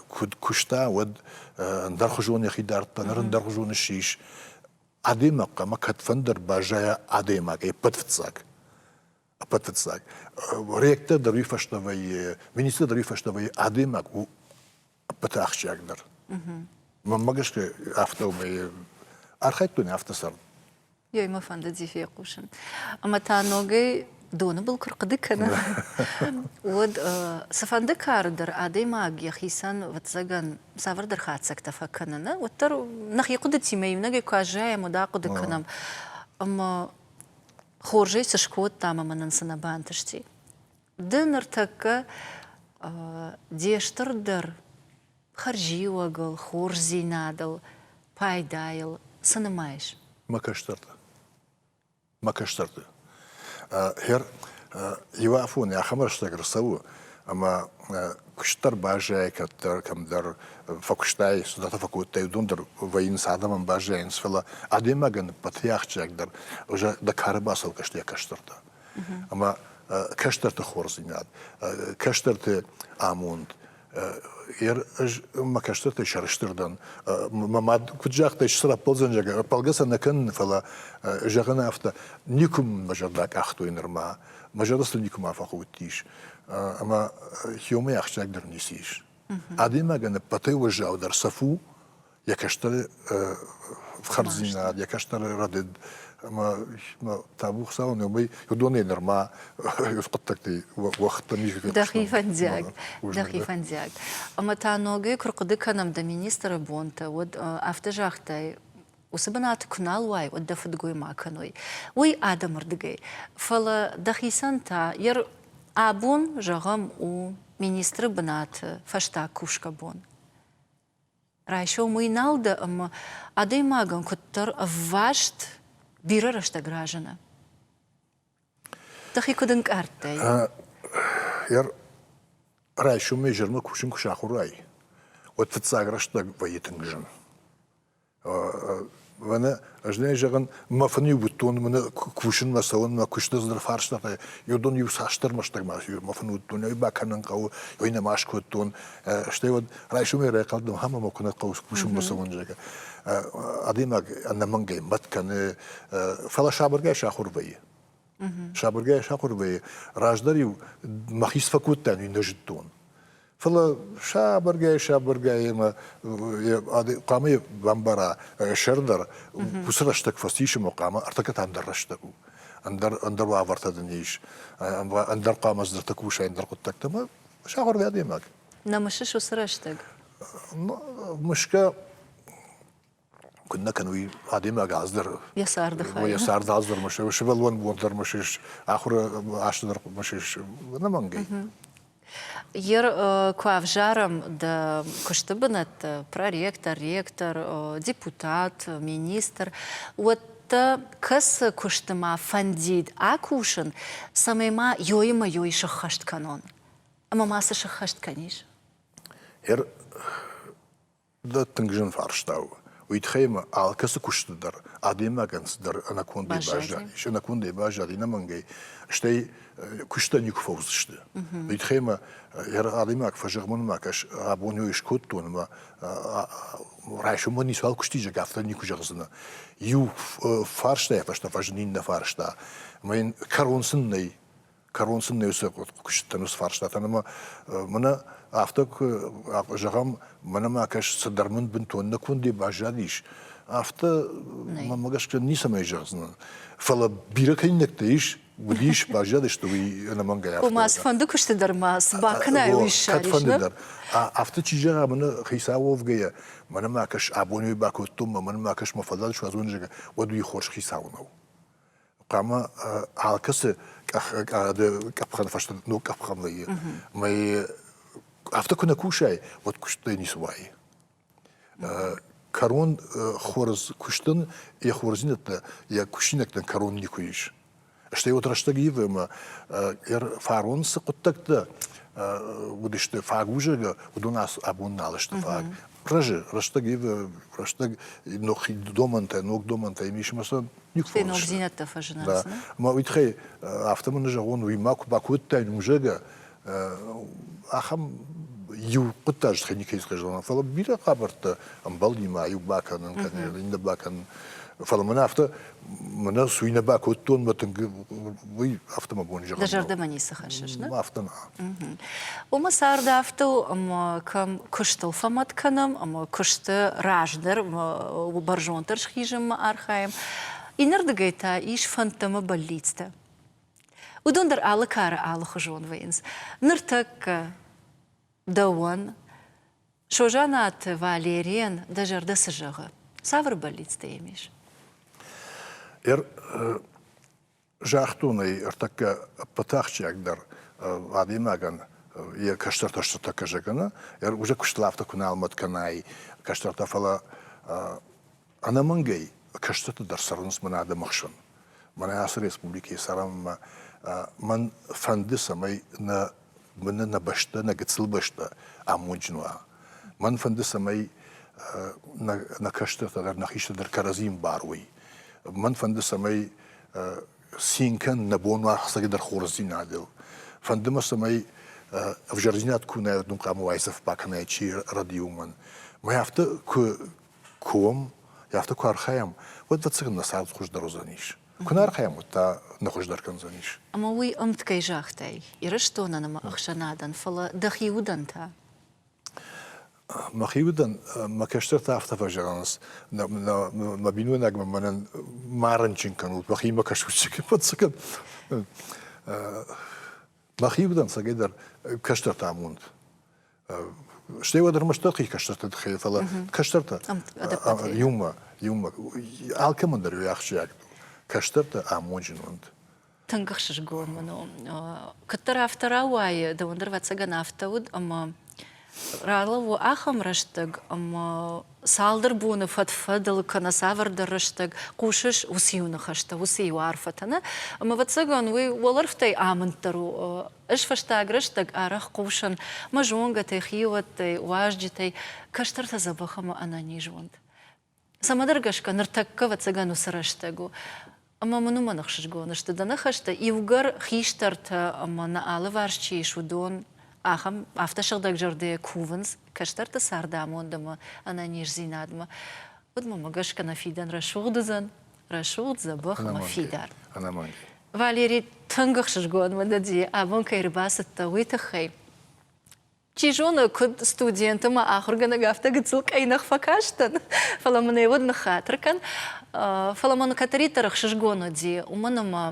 куыд куыста, уӕд ӕндӕрхуызон йӕхи дардта, ныр ӕндӕрхуызон ссис. Адӕймаг хъуамӕ кӕдфӕндӕр баззайа адӕймагӕй ӕппӕт фыццаг. Ӕппӕтфыццаг. Ректор дӕр уый фӕстӕ вӕййы, министр дӕр уый фӕстӕ вӕййы, адӕймаг у ӕппӕты ахсджиагдӕр. Мӕнмӕ гӕсгӕ афтӕ у, архайдтон афтӕ цард. Йой мӕ фӕндыди фехъусын. Ӕмӕ та ногӕй доны был куы рхъуыды кӕны, уӕд цыфӕнды кары дӕр адӕймаг йӕхицӕн, ӕвӕццӕгӕн, цавӕрдӕр хатдзӕгтӕ фӕкӕны, нӕ? Уӕддӕр нӕхи хъуыдытимӕ иунӕгӕй куы аззайӕм, уӕд ахъуыды кӕнӕм. Ӕмӕ хорзӕй цы скодтам ӕмӕ нын цы нӕ бантысти. Ды ныртӕккӕ де стырдӕр хӕрзиуӕгыл, хорздзинадыл, пайдайыл цы нымайыс? Мӕ кӕстӕртӕ. Мӕ кӕстӕрты. Хер, иу афон ахӕм рӕстӕг ӕрцӕуы, ӕмӕ куыст дӕр баззайы кӕддӕр, кӕмдӕр фӕкуыстай, цыдӕртӕ фӕкодтай, уыдон дӕр вӕййынц, адӕмӕн баззайынц, фӕлӕ адӕймагӕн ӕппӕтӕй ахсджиагдӕр дӕ кары бацӕугӕ сты йӕ кӕстӕртӕ. Ӕмӕ кӕстӕрты хорздзинад, кӕстӕрты амонд, ӕз мӕ кӕстӕртӕй сӕрыстыр дӕн. Мӕ мад куыд загъта, ис раппӕлдзӕн, зӕгъгӕ, ӕппӕлгӕ сӕ нӕ кӕнын, фӕлӕ зӕгъын афтӕ, никуы мӕ зӕрдӕ къахтой нырма, мӕ зӕрдӕ сыл никуы ма фӕхудтис. Ӕмӕ хиомӕй ахсджиагдӕр ницы ис. Адӕймагӕн ӕппӕтӕй уӕззаудӕр цӕф у. Йӕ кӕстӕры фхӕрддзинад, йӕ кӕстӕры рӕдыд ӕмӕ табу Хуыцауӕн, уымӕй уыдонӕй нырма хъуыддӕгтӕй уӕгъдтӕ никуы Дӕхи фӕндиаг, дӕхи фӕндиаг. Ӕмӕ та ногӕй куы рхъуыды кӕнӕм дӕ министры бонтӕ, уӕд афтӕ загътай, уыцы бынаты куы нал уай, уӕд дӕ фыдгой ма кӕной. Уый адӕмы рдыгӕй. Фӕлӕ дӕхицӕн та абон, зӕгъӕм, у министры бынаты фӕстаг кусгӕ бон. Райсом уый нал дӕ ӕмӕ адӕймагӕн куыддӕр ӕвваст бирӕ рӕстӕг разыны. Дӕхи куыд ӕнкъардтай? Райсомӕй изӕрмӕ кусын куы сахуыр уай, уӕд фыццаг рӕстӕг вӕййы тынг зын. Мӕнӕ ӕз нӕ зӕгъын, мӕ фын-иу уыдтон, мӕнӕ кусынмӕ цӕуын, мӕ куысты цыдӕр фарстатӕ, уыдон иу цасдӕр мӕстӕгмӕ мӕ фын уыдтон, ой бакӕнын хъӕуы, ой нӕма скодтон. Стӕй уӕд райсомӕй райхъал дӕн, ӕмӕ мӕ куы нӕ хъӕуы кусынмӕ цӕуын, зӕгъгӕ. Адӕймаг ӕнӕмӕнгӕй мӕт кӕны, фӕлӕ сабыргай сахуыр вӕййы. Сабыргай сахуыр вӕййы. Раздӕр-иу мӕхи цы фӕкодтаин, уый нӕ зыдтон. Фӕлӕ сабыргай-сабыргай ӕмӕ хъуамӕ бамбара сӕрдар, уыцы рӕстӕг фӕцис ӕмӕ хъуамӕ ӕртӕккӕ та ӕндӕр рӕстӕг у. Ӕндӕр, ӕндӕр уавӕртӕ дын ис, ӕндӕр хъуамӕ цыдӕртӕ кусай, ӕндӕр хъуыддӕгтӕ ӕмӕ сахуыр вӕййы адӕймаг. Нӕ мысыс уыцы рӕстӕг? Мысгӕ куыннӕ кӕны уый адӕймаг аздӕр йӕ царды хай йӕ цард аздӕр мысы сывӕллон бон дӕр мысыс ахуыры азты дӕр мысыс ӕнӕмӕнгӕй Ер куы ӕвзарӕм дӕ куысты бынӕттӕ проректор, ректор, депутат, министр, уӕд дӕ кӕцы куысты ма фӕндид акусын, цӕмӕй ма ёимӕ ёй сыххӕст кӕнон? Ӕмӕ ма цы сыххӕст кӕнис? Ер Дӕ тынг зын фарста у. Уый тыххӕй ӕмӕ алкӕцы куысты дӕр адӕймагӕн цыдӕр ӕнӕкондӕй баззадис, ӕнӕкондӕй баззади ӕнӕмӕнгӕй, стӕй куыстӕ никуы фӕуыдзысты. Уый тыххӕй ӕмӕ адӕймаг фӕзӕгъмӕнмӕ кӕс, абон ӕй скодтон ӕмӕ райсоммӕ ницуал куыстизӕг, афтӕ никуы зӕгъдзынӕ. Иу фарстайӕ фӕстӕ фӕзыны иннӕ фарста, ӕмӕ йын кӕрон сын нӕй. Кӕрон сын нӕ уыцы куыстытӕн, уыцы фарстатӕн ӕмӕ мӕнӕ афтӕ куы зӕгъӕм, мӕнӕ ма кӕс, цыдӕр мын бынтон нӕ кондӕй баззадис, афтӕ мӕнмӕ гӕсгӕ ницӕмӕй зӕгъдзынӕн. Фӕлӕ бирӕ кӕнинӕгтӕ ис, уыдис, баззадысты, уый ӕнӕмӕнгӕй афтӕ. Ома цыфӕнды куысты дӕр ма цы бакӕнай, уый ссарис, Кӕдфӕнды дӕр. Афтӕ чи зӕгъа, мӕнӕ хицау уӕвгӕйӕ, мӕнӕ ма кӕс, абон уый бакодтон, мӕнӕ ма кӕс, мӕ фӕллад суадзон, зӕгъгӕ, уӕд уый хорз хицау нӕу. Хъуамӕ алкӕцы къӕпхӕны фӕстӕ ног къӕпхӕн вӕййы. Мӕ афтӕ куы нӕ кусай, уӕд куыстӕй ницы уайы. Кӕрон хорз куыстӕн йӕ хорздзинӕдтӕ, йӕ кусинӕгтӕн кӕрон никуы ис. Стӕй уӕд рӕстӕг ивы ӕмӕ фарон цы хъуыддӕгтӕ уыдысты фаг у, зӕгъгӕ, уыдон абон нал сты фаг. Рӕзы, рӕстӕг ивы, рӕстӕг ног домӕнтӕ, ног домӕнтӕ ис ӕмӕ сӕ никуы Стӕй ногдзинӕдтӕ фӕзынынц. Ӕмӕ уый тыххӕй афтӕ мын зӕгъон, уый ма куы бакодтаин, уым зӕгъгӕ, ахӕм иу хъуыддаджы тыххӕй никӕй зӕгъон, фӕлӕ бирӕ хабӕрттӕ ӕмбӕлди ма иу бакӕнын кӕнӕ иннӕ бакӕнын. Фӕлӕ мӕнӕ афтӕ мӕнӕ суй нӕ бакодтон, мӕ тынг уый афтӕ мӕ бон зӕгъын. Дӕ зӕрдӕмӕ ницы хӕссыс, нӕ? Афтӕ нӕ. Уымӕ цард афтӕ у, ӕмӕ кӕм куыстыл фӕмӕт кӕнӕм, ӕмӕ куысты раздӕр бӕрзонддӕр схизынмӕ архайӕм. Иннӕрдыгӕй та ис фӕндтӕ ӕмӕ бӕллицтӕ. Уыдон дӕр алы кары алыхуызон вӕййынц. Ныртӕккӕ дӕуӕн, Созанаты Валерийӕн дӕ зӕрдӕ цы зӕгъы? Цавӕр бӕллицтӕ йӕм ис? Загътон ӕй, ӕртӕккӕ ӕппӕты ахсджиагдӕр адӕймагӕн йӕ кӕстӕртӕ сты тӕккӕ зӕгъгӕ, уже куыстыл афтӕ куы нал мӕт кӕнай кӕстӕртӕ, фӕлӕ ӕнӕмӕнгӕй кӕстӕртӕ дӕр цӕрынц мӕнӕ адӕмы хсӕн. Мӕнӕ ацы республикӕйы цӕрӕм ӕмӕ мӕн фӕнды, цӕмӕй нӕ мӕнӕ нӕ бӕстӕ, нӕ гыццыл бӕстӕ амондджын уа. Мӕн фӕнды, цӕмӕй нӕ кӕстӕртӕ дӕр, нӕ хистӕртӕ дӕр кӕрӕдзи ӕмбарой. Мӕн фӕнды, цӕмӕй цин кӕн нӕ бон уа ӕцӕгдӕр хорздзинадыл. Фӕнды мӕ, цӕмӕй ӕвзӕрдзинад ку нӕ дун хъуамӕ уайдзӕф бакӕнай чи рӕдийы, уымӕн. Мӕ афтӕ куы куы уӕм, афтӕ куы архайӕм, уӕд ӕцӕг нӕ цард хуыздӕр уыдзӕнис. Куы нӕ архайӕм, уӕд та нӕ хуыздӕр кӕндзӕнис. Ӕмӕ уый ӕмткӕй загътай Ирыстонӕн ӕмӕ ӕхсӕнадӕн, фӕлӕ дӕхи удӕн та? Мӕхи удӕн мӕ кӕстӕртӕ афтӕ фӕзӕгъынц, мӕ бинойнагмӕ мӕнӕн ма рынчын кӕнут, мӕхимӕ кӕсут, Мӕхи удӕн цӕгӕйдӕр кӕстӕртӕ амонд. Стӕй уӕд ӕрмӕстдӕр хи кӕстӕрты тыххӕй, фӕлӕ кӕстӕртӕ иумӕ, иумӕ алкӕмӕн дӕр уый ахсджиаг кӕстӕртӕ амонджын уӕнт. Тынг ӕхсызгон мын у. Куыддӕр афтӕ рауайы, дӕуӕн дӕр ӕвӕццӕгӕн афтӕ уыд, ӕмӕ ралӕууы ахӕм рӕстӕг, ӕмӕ цалдӕр боны фӕд-фӕдыл кӕнӕ цавӕрдӕр рӕстӕг хъусыс уыцы-иу ныхӕстӕ, уыцы-иу арфӕтӕ, нӕ? Ӕмӕ, ӕвӕццӕгӕн, уый уӕлӕрвтӕй амынддӕр у. Ӕз фӕстаг рӕстӕг арӕх хъусын мӕ зонгӕтӕй, хиуӕттӕй, уазджытӕй, кӕстӕртӕ дзӕбӕх ӕмӕ ӕнӕниз уӕнт. Цӕмӕдӕр гӕсгӕ ныртӕккӕ, ӕвӕццӕгӕн, уыцы рӕстӕг у. Ӕмӕ мын уымӕн ӕхсызгон сты дӕ ныхӕстӕ. Иугӕр хистӕртӕ ӕмӕ нӕ алыварс чи ис, уыдон ахӕм афтӕ сыгъдӕгзӕрдӕйӕ кувынц кӕстӕрты цардамонд ӕмӕ ӕнӕниздзинадмӕ, уӕд мӕмӕ гӕсгӕ нӕ фидӕн рӕсугъд уыдзӕн, рӕсугъд, дзӕбӕх ӕмӕ фидар. Ӕнӕмӕнг. Валери, тынг ӕхсызгон мын уыди, абон кӕй ӕрбацыдтӕ, уый тыххӕй. Чи зоны, куыд студент ӕмӕ ахуыргӕнӕг, афтӕ гыццыл къӕйных фӕкастӕн, фӕлӕ мын ӕй уӕд ныххатыр кӕн. Фӕлӕ мын кӕддӕриддӕр ӕхсызгон уыди, уымӕн ӕмӕ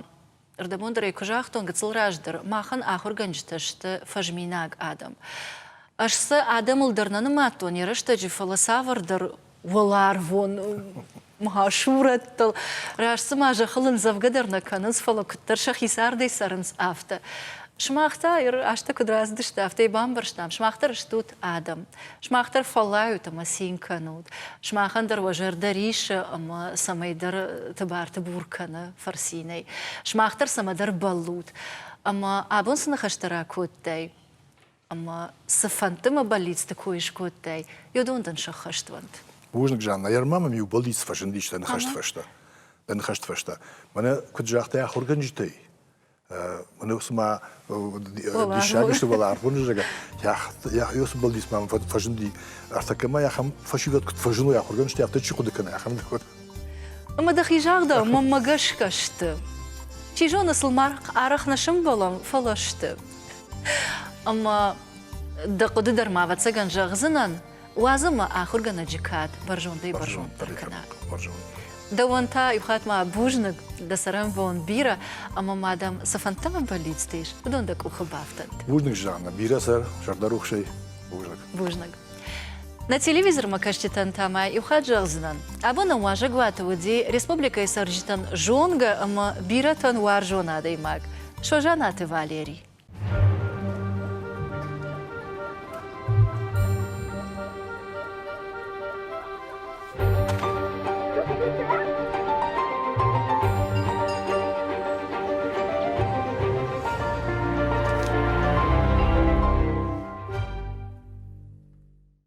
ӕрдӕбон дӕр ӕй куы загътон, гыццыл раздӕр, махӕн ахуыргӕнджытӕ сты фӕзминаг адӕм. Ӕз сӕ адӕмыл дӕр нӕ нымадтон йӕ рӕстӕджы, фӕлӕ цавӕрдӕр уӕларвон сурӕттыл. Раст цыма зӕххыл ӕндзӕвгӕ дӕр нӕ кӕнынц, фӕлӕ куыддӕр сӕхи цардӕй цӕрынц, афтӕ. Сымах та азтӕ куыд рацыдысты, афтӕ йӕ бамбӕрстам, сымах дӕр стут адӕм. Сымах дӕр фӕллайут ӕмӕ цин кӕнут. Сымахӕн дӕр уӕ зӕрдӕ риссы ӕмӕ цӕмӕйдӕр тыбар-тыбур кӕны фырцинӕй. Сымах дӕр цӕмӕдӕр бӕллут. Ӕмӕ абон цы ныхӕстӕ ракодтай, ӕмӕ цы фӕндты мӕ бӕллицты кой скодтай, уыдон дын сӕххӕст уӕнт. Бузныг, Жанна. Ӕрмӕ мӕм иу бӕллиц фӕзындис дӕ ныхӕсты фӕстӕ. Дӕ ныхӕсты фӕстӕ. Мӕнӕ куыд загътай ахуыргӕнджытӕй, мӕнӕ цыма диссаг сты уӕларвон зӕгъгӕ, йӕ бӕллиц мӕм фӕзынди. Ӕртӕккӕ ма ахӕм фӕсивӕд куыд фӕзыной ахуыргӕнджытӕ, афтӕ чи хъуыды кӕны, ахӕм Ӕмӕ дӕхи загъдау, мӕнмӕ гӕсгӕ сты. Чи зоны сыл мах арӕх нӕ сӕмбӕлӕм, фӕлӕ сты. Ӕмӕ дӕ хъуыды дӕр ма, ӕвӕццӕгӕн, зӕгъдзынӕн, уадз ӕмӕ ахуыргӕнӕджы кад бӕрзондӕй-бӕрзонддӕр кӕна. Дӕуӕн та иу хатт ма бузныг, дӕ цӕрӕнбон бирӕ, ӕмӕ ма дӕм цы фӕндтӕ ӕмӕ бӕллицтӕ ис, уыдон дӕ къухы бафтӕнт. Бузныг, Жанна, бирӕ цӕр, зӕрдӕрухсӕй. Бузныг. Бузныг. Нӕ телевизормӕ кӕсджытӕн та ма иу хатт зӕгъдзынӕн, абон нӕм уазӕгуаты уыди республикӕйы цӕрджытӕн зонгӕ ӕмӕ бирӕтӕн уарзон адӕймаг Созанаты Валерий.